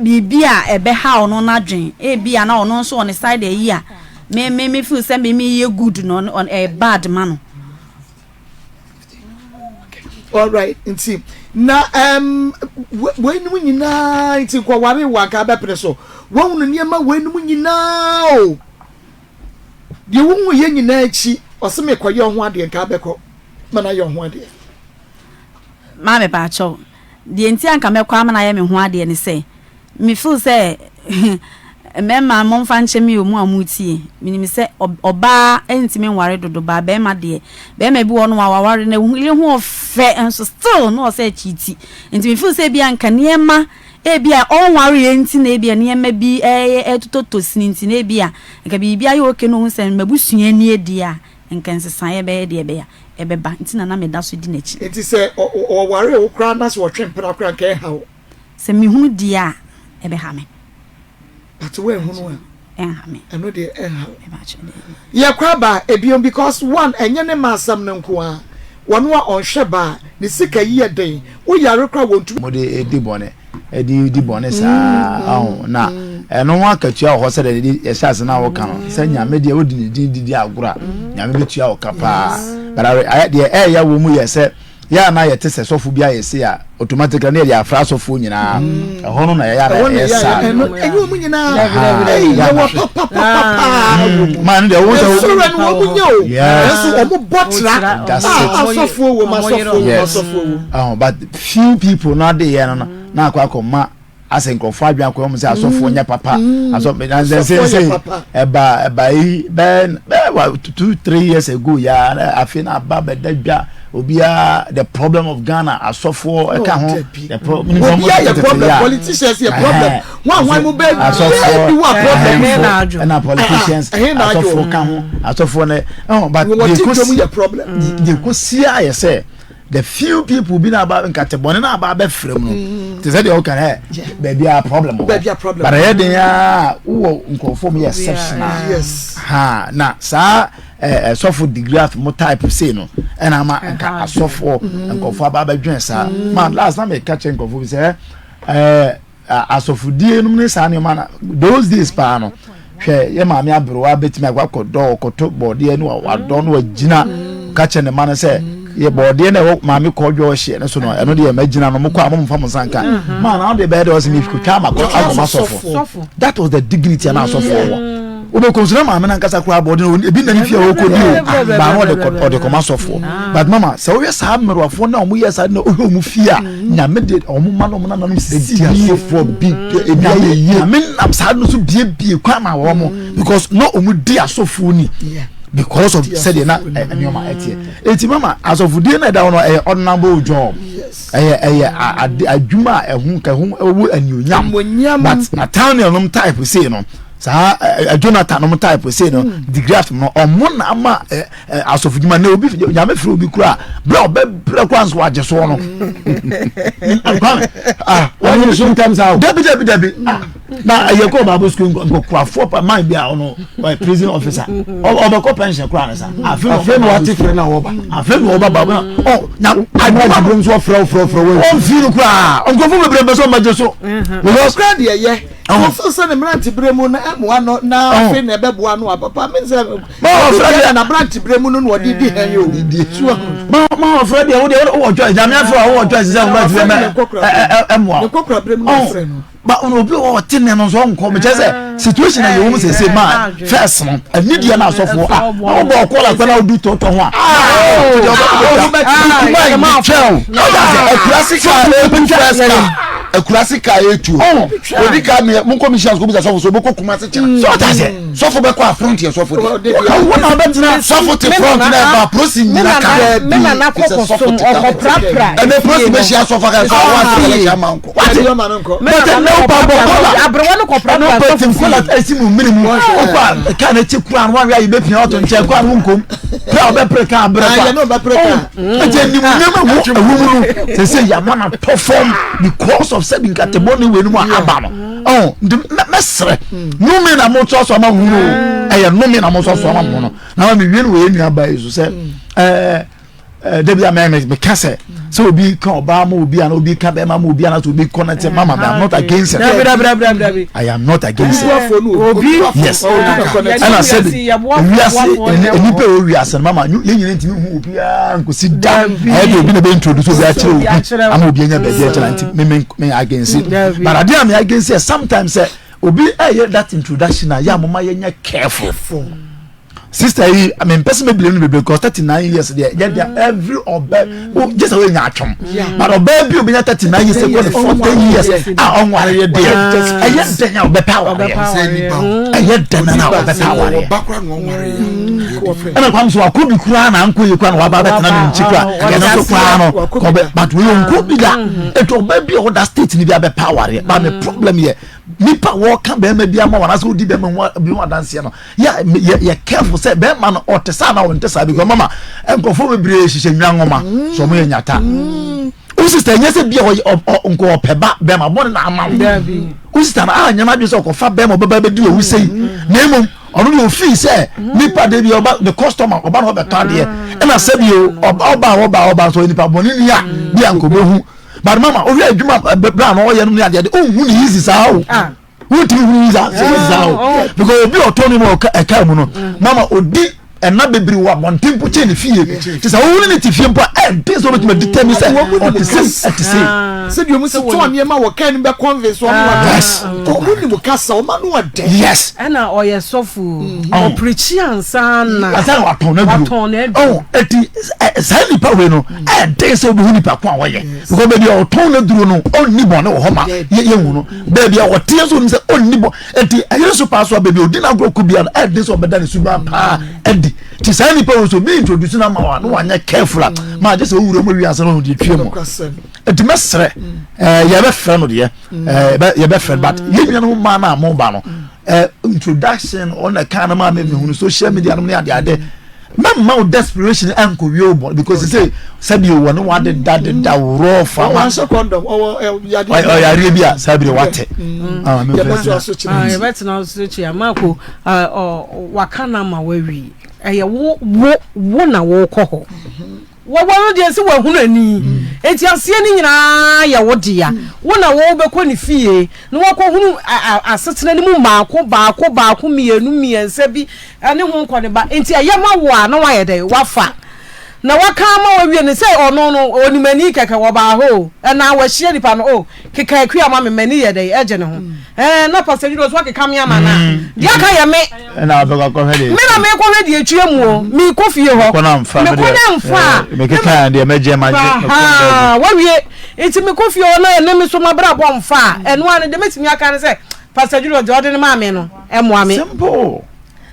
biribi a ɛbɛha ɔno n'adwene. Ebia na ɔno nso wɔ ne side ayi a me me me feel sɛ me meyɛ good no ɔno ɛyɛ bad ma no. Alright, nti na um, weinom nyinaa nti nkɔware wɔ anka bɛpene so. Woahunu nneɛma weinom nyinaa o. Deɛ wohu yɛ nyinaa akyi, ɔse mekɔyɛ ɔho adeɛ nka bɛkɔ ma no ayɛ ɔho adeɛ. Maame paakyɛw, deɛ nti anka mɛkɔ ama no ayɛ me ho adeɛ ne sɛ, Me feel sɛ mmarima momfa nkyɛ me o mo a moretie menim sɛ ɔbaa ntumi nware dodo baa barima deɛ barima bi wɔ no a waware na yere ho ɔfɛ nso still na ɔsɛ akyiti nti me feel sɛ ebi anka nneɛma ebi a ɔnware yɛ nti na ebi a nneɛma bi ɛyɛ ɛtotɔtɔ sini nti na ebi a nka biribi ayɛ oke na ohun sɛ mabusua nie deɛ a nka nsesaeɛ bɛyɛ deɛ ɛbɛyɛ ɛbɛba nti na na meda so di n'akyi. Nti sɛ ɔware wo koraa na sɛ ɔtwe mpena koraa nka ɛnha wo. Sɛ mehunu deɛ a, ɛbɛha me. But woanhunu a? Ɛnha me. Ɛno deɛ ɛnha wo. Yɛkɔ aba ebiom because one ɛnyɛ ne ma asɛm no nko ara. Wɔn a ɔnhwɛ ba a, ne sika yi yɛ den. Wo yare koraa wɔntumi. Wɔde di bɔne, de di bɔne saa aho na ɛno ho akatua wɔ hɔ sɛdeɛ yɛde yɛhyɛ ase na wɔka no sɛ nyame deɛ wodi ne din didi agorɔ a nyame bɛtua wo ka paa but deɛ ɛyɛ wɔ mu yɛ sɛ Yɛ a na yɛte sɛ sɔfo bi ayɛ sei a, automatically na yɛde afra asɔfoɔ nyinaa. Mm. Ɛhɔ no na yɛyɛ a na ɛyɛ saa. Ɛno ɛnyɛ wɔn nyinaa. Ɛyi yɛ wɔ papapapa. Mm. Maa no deɛ wɔn sɛ. Nsɔrɔ no wɔn nyɛ o. Ɛnso wɔn bɔ tra. Asɔfoɔ wɔ mu asɔfoɔ wɔ mu asɔfoɔ wɔ mu. Oh, but few people na de yɛ no na akɔ akɔ ma asɛ nkurɔfoɔ adwene akɔ wɔn sɛ asɔfoɔ nyɛ papa asɔ na sɛ sɛ sɛ ɛba ɛba yi bɛɛ bɛɛ wa two three years ago ya afei na aba bɛda dwa obiara the problem of Ghana asɔfoɔ ɛka ho the problem obiara yɛ problem politicians yɛ problem wɔn a wɔn mu bɛɛ asɔfoɔ bi wɔ problem ɛna politicians asɔfoɔ ka ho asɔfoɔ nɛ ɛhɔn but deɛ ko si ayɛ sɛ. the few people bi na aba nkate bɔne na aba abɛfrɛ mu no mm. te sɛ deɛ woka ɛ baabi a problem wɔ but ɛyɛ den a wowɔ nkurɔfoɔ mu yɛ exceptional ha na saa ɛsɔfo degree at mo type sei no ɛna ama nka asɔfoɔ mm. nkurɔfoɔ aba abɛdwene saa mm. man last na meka kyerɛ nkurɔfoɔ bi sɛ ɛɛ Asɔfodie nom ne saa nneɛma na those days paa no hwɛ yɛ maame aberewa bɛtumi akɔ akɔdɔ ɔkɔtɔ bɔɔdeɛ ne wadɔ no wagyina ka kyerɛ ne ma no sɛ yɛ bɔɔdeɛ na ɛwɔ maame kɔdwɔ ɔhyeɛ no so no ɛno deɛ magyina no mokɔ a momfa mo nsa nka mm-hmm. maa na wode bɛyɛ dɛ ɔsɛ mekɔtwa ama akɔma sɔfo that was the dignity ana asɔfoɔ wɔ wobɛkɔ nso na maame no ankasa koraa bɔɔde no ebi nna ne fie a wɔkɔ di o baa no ɔde kɔma sɔfoɔ but mama sɛ wohwɛ saa mmerewafoɔ no a wɔyɛ saa na wohwɛ wɔn fie a Nyame de wɔn mma no wɔn nananom sisi yie. Asɔfoɔ bi ebi ayɛ yie. Nyame nam saa no so biebie kwan ma wɔn because na wɔn di asɔfoɔ ni. because of sɛdeɛ na nneɛma ɛteɛ. Eti mama asɔfodie na ɛda hɔ no ɛyɛ honourable job. Ɛyɛ ɛyɛ ade adwuma a ɛho ka ɛho ɛwɔ anuonyam. But Nathaniel nom type sei no saa ɛ Jonathan nom type sei no hmm. the graft no ɔmo na ama ɛ ɛ asɔfodwuma na obi nyame firi obi kura brɛ ɔbɛ brɛ kura nso wagye soɔ no. Kwame ah wɔn so ntɛm saa o. Dabi dabi dabi ah na ɛyɛ kɔ baabo sukuu nkɔkorafoɔ pa man bi a ɔno ɔyɛ prison officer ɔbɛkɔ pension koraa ne sa afei na wate frɛ na wɔba afei na wɔba baabo na ɔ na adwuma bro nso ɔfrɛ ɔfrɛ ɔfrɛ wɔn ɔnfi no koraa nkurɔfoɔ bebree mpɛ sɛ ɔmɛgye so because kura deɛ yɛ ɔfo sɛ ne mmerante berɛ mu na ɛmoa no na afei na ɛbɛboa no a papa me sɛ ɔfrɛ deɛ na aberante berɛ mu no na ɔde di hɛn yɛ o ma ma ɔfrɛ deɛ wo deɛ wowɔ choice nyame afrɛ a wowɔ choice sɛ wobɛfrɛ mɛ ɛmoa ne kɔkora berɛ mu na ɔfrɛ no ba obi wɔ ɔte ne no nso ɔnkɔ mekyɛ sɛ situation a yɛwɔ mu sese maa first no ɛni deɛ na asɔfoɔ a na wobɔ ɔkɔ la kpɛ na wodu tɔtɔ ho a akurase kaa etu first car akurase kaa etu odi kaa mi mu nkɔ mission school bisa sɔfo so obɛkɔ kumase kyerɛ so ɔta sɛ sɔfo bɛkɔ afront yɛ sɔfo de wo na ɔbɛtena sɔfo te front na ɛba prosi nyina kaa me nana kɔkɔ som ɔkɔprapra ɛnɛ prosi bɛhyia sɔfo aka sɛ ɔwɔ ase yɛ hyia ma nkɔ wate bɛtɛ ne wo ba bɔ kɔla aberewa no kɔprapra ɛna ɔpɛ tim kɔla ɛsi mu mmiri mu ɔkɔ a kaa n'akyi kura no wahwɛ ayi bɛpia ɔto nkyɛn kɔ a no nkom pɛ a ɔbɛpere kaa brɛ kɔ a ɛti animuonyam ɛwɔ ɛwɔ mu no sɛ sɛ yama na tɔ fam because of sɛbi nkatɛbɔ ne wei no mu a aba no ɔn nti mɛsrɛ nome na mo sɔ so ama mu no ɛyɛ nome na mo sɔ so ama mu no na ma mi wie no wɔ yɛn nua ba yi so sɛ ɛɛ. Eh, dabi a mɛ meka sɛ sɛ obi ka ɔbaa ma obi ana obi ka bɛrima ma obi ana sɛ obi connect mama me i'm not against it i am not against it obi yes ɛna sɛbi wiase nipa wɔ wiase no mama yɛn nyina ntumi hu obiara nkosi da ɛyɛ de obi na bɛ introduce obi akyerɛ obi ama obi anya baabi akyerɛ nti me me me against it but adeɛ a me against it sometimes sɛ obi ɛyɛ that introduction a yɛ a mo ma yɛ nyɛ careful. Sister yi mempɛ sɛ mebile no bebree because 39 years deɛ yɛ deɛ every ɔbɛ o gye sɛ wonya atwom but ɔbaa bi obɛnya 39 years kɔ ne 40 years a ɔnware yɛ deɛ ɛyɛ dɛn a ɔbɛpɛ awareɛ ɛyɛ dɛn a ɔbɛpɛ awareɛ ɛna kwam so wakɔ bi koraa na ankɔ yie koraa na waba abɛtena ne nkyi koraa ɛno nso koraa no kɔbɛ but wei ɔnkɔ bi da ɛti ɔbaa bi a ɔda state ni bi abɛpɛ awareɛ but me problem yɛ nipa wɔka bɛrima bi ama wɔn anaasɛ odi bɛrima bi ho adanseɛ no yɛ yɛ yɛ careful sɛ bɛrima no ɔte saa na ɔnte saa because mama nkurɔfoɔ bebree hyehyɛ nwa nwoma mm. so ɔmo yɛ nyata mm. wo sista nyɛ sɛ bia ɔyɛ ɔ nkɔ ɔpɛ ba bɛrima bɔne na ama wo wo sista no a nyɛ n'adwene sɛ ɔkɔfa bɛrima ɔbɛba bɛdi owu sɛyi mm. na mmom ɔno deɛ ofii sɛ nipa de bi ɔba the customer ɔba na ɔbɛtɔ adeɛ ɛna sɛ bi ɔba ɔba ɔba ɔba nso nipa bɔne ni a bi a nkɔbɛhu but mama wohwɛ adwuma bɛbrɛ a na ɔyɛ no ne adeɛ de ɔnhu ne easy saa o ah. Wontumi hu easy saa o oh. Because obi ɔtɔ ne mu ɛka mu no mm. mama odi ɛna bebree wɔ abɔnten mpo kyɛn ne fie te sɛ wohunu ne te fie mpo a ɛden sɛ wobɛtumi adi tɛmi sɛ ɔte sei ɛte sei ah. sɛdeɛ ɔmu si tɔn nneɛma wɔ kan no bɛ convince wɔn wa yes ɔmu nim kasa ɔma no ɔdɛ yes ɛna ɔyɛ sɔfo mm. ɔpirikyi ansa na ansa na watɔn n'aduro watɔn n'aduro eti saa nipa wei no ɛden sɛ wobɛhu nipa ko a wɔyɛ because baabi a ɔtɔn n'aduro no ɔnni bɔne wɔ hɔ ma yɛhu no baabi a ɔteɛ nso onim sɛ ɔnni bɔ nti ɛyere so paa so a baabi a ɔdi n'agorɔ kɔ bia no ɛden sɛ ɔbɛda ne suban paa adi nti saa nipa wɔ so bi introduce no ama wa na wanyɛ careful a maa gye sɛ owura mu wiase no ɔde twa mu nti mɛsrɛ ɛɛ yɛbɛfrɛ no deɛ ɛɛ yɛbɛfrɛ but yɛn nuanom mmaa no a mo ba no ɛɛ introduction ɔna kan no maa mi mehunu social media no ne ade ade mɛmma wo desperation ɛnkɔ wie wo bɔ because sɛ sɛbi wɔ ne wade da de da worɔ fa wa ɔwɔ condom ɔwɔ ɔyareɛ bi a saa bi de wate yɛbɛtena so kyi amako waka na ma wawie ɛyɛ wo wo wo na wokɔ hɔ Wɔwɔ no deɛ sɛ wahunu ani, enti aseɛ no nyinaa yɛ wo dea. Wo na wobɛkɔ ne fie na woakɔhunu asetena no mu mmaako baako baako, mmienu mmiɛnsa bi ne ho nkɔneba. Enti ɛyɛ ma wo a na woayɛ dɛn? Woafa. Na waka ama wawie no sɛ ɔno no ɔnim ani kɛkɛ, wɔbaa hɔ o, ɛnaa wahyia nipa no o, keka akua ma me, m'ani yɛ dɛn? Ɛgye ne ho. Ɛɛ na Pastor Julius woakeka me ama no a, deɛ aka yɛ me. ɛna wabɛkɔ akɔhwɛ deɛ me na mekɔhwɛ deɛ etwa mu o mekɔ fie hɔ mekɔ na nfa mekɔ na nfa a mekeka deɛ mɛgye ma gye wawie nti mekɔ fie hɔ na ɛne me so mabrabɔ nfa a ɛno ano deɛ mɛtumi aka ne sɛ Pastor Julius deɛ ɔde ne maa me no ɛmoa me simple.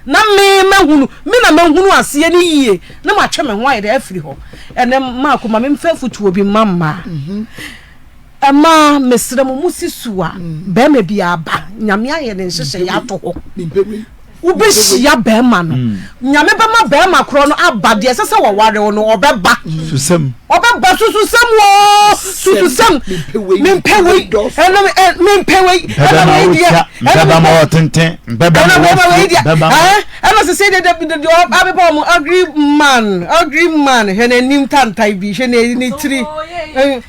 Na me mahunu, me na mahunu aseɛ no yie na matwe me ho ayɛ dɛ afiri hɔ. Ɛnɛ Maako ma memfa afutuo bi mma mmaa. Mmaa mesrɛ mo, mo si so a bɛrima bi aba, Nyame ayɛ ne nhyehyɛeɛ ato hɔ. Wobɛhyia bɛrima no. Mm. Nyame bɛma bɛrima korɔ no aba deɛ ɛsɛ sɛ wɔware wo no ɔbɛba. Sususɛm. Ɔbɛba sususɛm oo sususɛm. Mempɛ wei ɛna mempɛ wei ɛna wei deɛ. Mpɛ bɛma wɔ tenten mpɛ bɛma wɔ fuo bɛma. Ɛna sese deɛ deɛ deɛ abɛbɔ wɔn ugly man ugly man hwɛ n'anim tantan bi hwɛ ne tiri.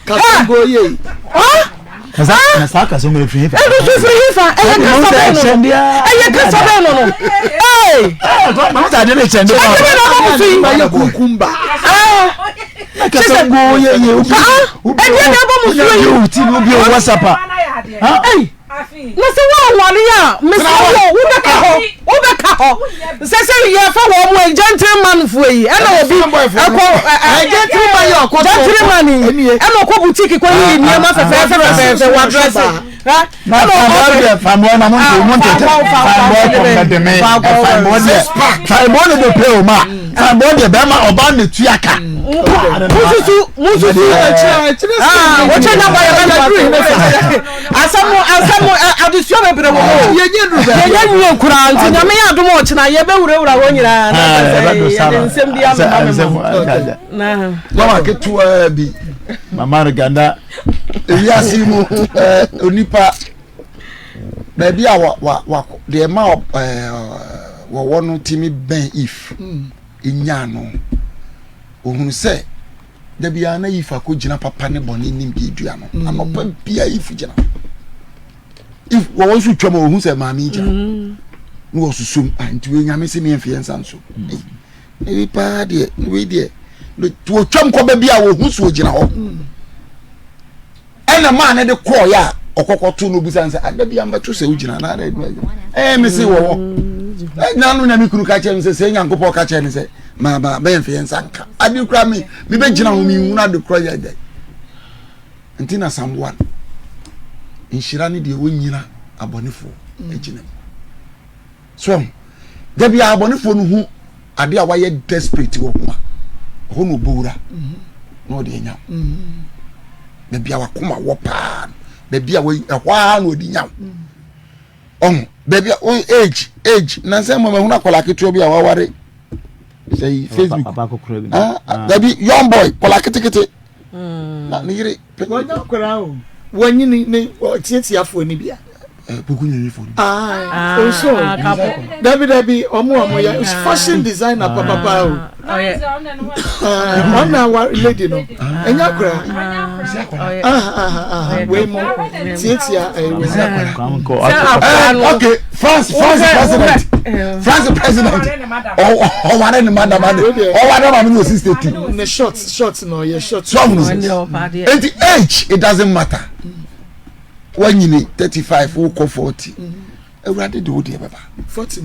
Kasongo yei. Na na saa kasa mu efiri hefa. Ɛno nso firi hefa ɛyɛ kasa bɛn no no ɛyɛ kasa bɛn no no ee. Mamu sɛ adeɛ no kyɛn de. Adeɛ bɛn na ɔbɔ musu yi. Mayɛ kunkumba. Kasa ngo yɛ yɛ obi. Ɛdeɛ na ɛbɔ musu yi. Obi ti obi o WhatsApp a. Na sɛ woanware a, mesrɛ wo, wobɛka hɔ, wobɛka hɔ. Sɛ sɛ yɛfa wɔn mu gentleman foɔ yi, ɛna obi ɛkɔ gentleman yi ɔkɔ gentleman yi, ɛna ɔkɔ boutique kɔ yi nneɛma fɛfɛɛfɛ fɛfɛɛfɛ wadrɛse. Na fanboy deɛ fanboy na mo nte mo ntete fanboy kɔmɛdeme fanboy deɛ fanboy ne de pe o ma fanboy deɛ bɛrima ɔbaa na etua ka. Mususu mususu wɔkyɛ nyaba yɛ bɛ Asɛm no asɛm no adesua bebree wɔ hɔ o. Yɛnyɛ nuru baabi. Yɛnyɛ nwie koraa nti nyame yɛ adom a ɔkyena yɛbɛwurawura hɔ nyinaa na sɛ yɛde nsɛm bi amema mema na. Mama ketewa bi. Mama Ganda. Ewiase mu onipa baabi a wa wa wa deɛ ma wɔwɔ no timi bɛn if nyaa no ohunu sɛ. Da biara na If akɔgyina papa ne bɔne nimdeɛ dua no. Mm. Anɔpa biara If gyina. If wɔwɔ nso twam a wɔhu sɛ maame yi gyina. Mm. Na wɔsusom ah nti wei nyame sɛ meɛmfe yɛn nsa nso. Mm. Ebi paa deɛ wei deɛ wɔtwam kɔ baabi a wɔhu so wɔgyina hɔ. Mm. Ɛna maa no de kɔɔeɛ a ɔkɔkɔto no obisa no sɛ ada bi ambɛto sɛ wogyina na ada adwuma gyina ɛɛ me se wɔwɔ ɛna no na me kunu ka kyerɛ me sɛ sɛ nyankopɔn ka kyerɛ me sɛ ma ma bɛyɛ mfe yɛn nsa nka ade kura me mebɛgyina ho menhunu ade kora yɛ dɛ nti na Psalm 1 nhyira ne deɛ wɔnyina abɔnefoɔ agyina mu So wahu? Da biara abɔnefoɔ no hu adeɛ a wayɛ desperate wɔ ho a, ɛhɔ na ɔbɛwura na ɔde anya wo. Baabi a wakoma wɔ paa no, baabi a ɛhɔ ara na ɔde nya wo. Ɔho, baabi a age, age, nansɛ mmɔ mahunu akwadaa ketewa bi a waware sɛ Facebook. Ah, ah, dabi, young boy, akwadaa ketekete. Na ne yere Wɔnyɛ akwadaa o, wɔnyini ne tiatiafoɔ no bi a. Kuku nyinyifoɔ no. Ah, nso dabi dabi ɔmo a ɔmo yɛ fashion designer papapa o. Ɔna wa lady no ɛnyɛ akwadaa. Wei mo tiatia ɛwɛ. Okay, France France president France president ɔware ne madam ade ɔware maame no wɔ 62. Ne short short na ɔyɛ short. So ahunu eti age it doesn't matter wanyini 35 wokɔ 40 awurade de wo deɛ bɛba. 40.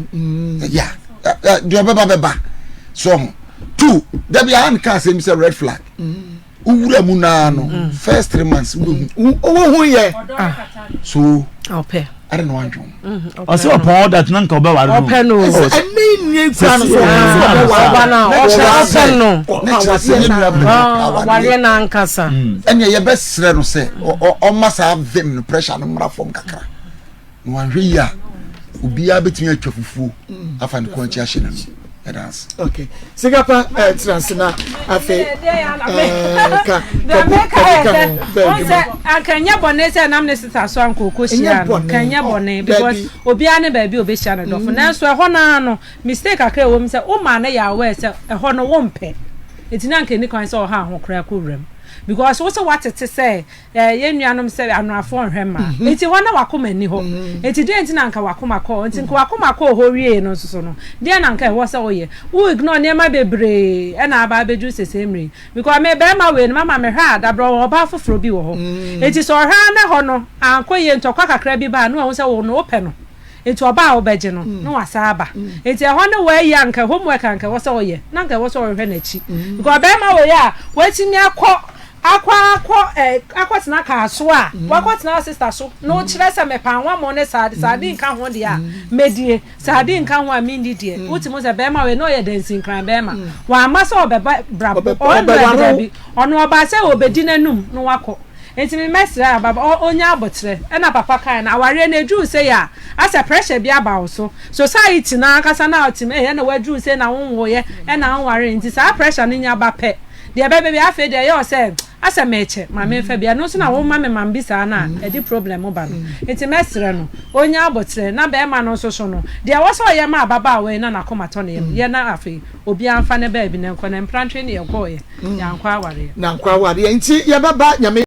Ya deɛ ɔbɛba bɛba so ho two dabi a nka asɛm sɛ red flag. Wowura mu naa no first 3 months wobɛhu. Wohu yɛ. So. Ɔpɛ. Ada na wantwe ho. Ɔsɛ ɔpɔn ɔda tena nka ɔbɛware no. Ɔpɛ no. Ɛnɛ nwie kura no so ɔpɛ ɔbɛware no. Ɔpɛ no. Ne kyerɛ sɛ yɛn nua bɛrɛ awareɛ na ankasa. Ɛnna yɛbɛsrɛ no sɛ ɔma saa vim no pressure no mmra fam kakra. Na wanhwɛ yie a obiara bɛtumi atwa fufuo afa ne kɔn akyi ahyɛ n'ano. Ɛda ase. Okay. Sikapa eh, tena ase na afei eh, ka kabi kabi ka ho bɛɛ adwuma. Anka nyɛ bɔne sɛ nam ne sista so anka ɔkɔhyia no ka nyɛ bɔne because obiara ne baabi a ɔbɛhyia no dɔfo nanso ɛhɔ no ara no mistake kakra ɛwɔ mu sɛ womaa no yɛ aware sɛ ɛhɔ no wompɛ nti na anka ɛni kwan sɛ ɔha ho koraa kɔ wuram because wo sɛ woatete sɛ Eh, yɛn nuanom sɛ anoafoɔ nhwɛ mmaa. Mhm. Nti hɔ na wakoma nni hɔ. Mhm. Nti deɛ nti na anka wakoma kɔɔ. Nti nka wakoma kɔɔ hɔ wie no nso so no, deɛ na anka ɛwɔ sɛ woyɛ. Wo ignore nneɛma bebree ɛna aba abɛduru sese mmerɛ yi. Because me bɛrima wei no, mama mehwɛ a, dabrɛ ɔwɔ ɔbaa foforɔ bi wɔ hɔ. Mm. Nti sɛ ɔhwɛ a na hɔ no, ankɔ yie, ntɔkwa kakra bi ba a, na wahu sɛ wo no wopɛ no. Nti ɔba a wobɛgye no, na wasan aba. Nti ɛhɔ ne wɔayi a anka homework anka ɛwɔ sɛ ɔyɛ, na anka ɛwɔ sɛ ɔhwehwɛ n'akyi. Because ɔbɛrima wei a, watumi akɔ. Akɔ akɔ ɛ akɔtena kaa so a, wakɔtena wo sister so na wokyerɛ sɛ mepɛ anwammɔ ne saa saa ade nka ho deɛ a, mɛdie, saa ade nka ho a menni deɛ. Wotumi hu sɛ bɛrima wei na ɔyɛ dansinkran bɛrima. Wamma sɛ ɔbɛba brabɔ, ɔmmra dabi, ɔno ɔbaa sɛ ɔbɛdi n'anum na wakɔ. Nti me mɛsrɛ ababa ɔ ɔnya aboterɛ. Ɛna papa kaeɛ no, awareɛ no ɛduru sei a, asɛ pressure bi aba wo so. Society no ankasa no a ɔte mu, ei ɛna waduru sei na wonwoeɛ, ɛna wonwareeɛ, nti saa pressure no nya ba pɛ, Deɛ ɛbɛba biara afei deɛ ɛyɛ wo sɛ asɛ mekyɛ ma memfa bi ɛno nso na woma me mam bi saa no a ɛde problem ba no nti mɛsrɛ no ɔnya aboterɛ na bɛrima no nso so no deɛ ɛwɔ sɛ ɔyɛ ma ababaawa yi na n'akoma tɔ ne yam yɛ na afei obiara mfa ne baabi na nkɔ na mprantwe ne yɛkɔɔeɛ yɛankɔ awareɛ. Na nkɔ awareɛ nti yɛbɛba Nyame.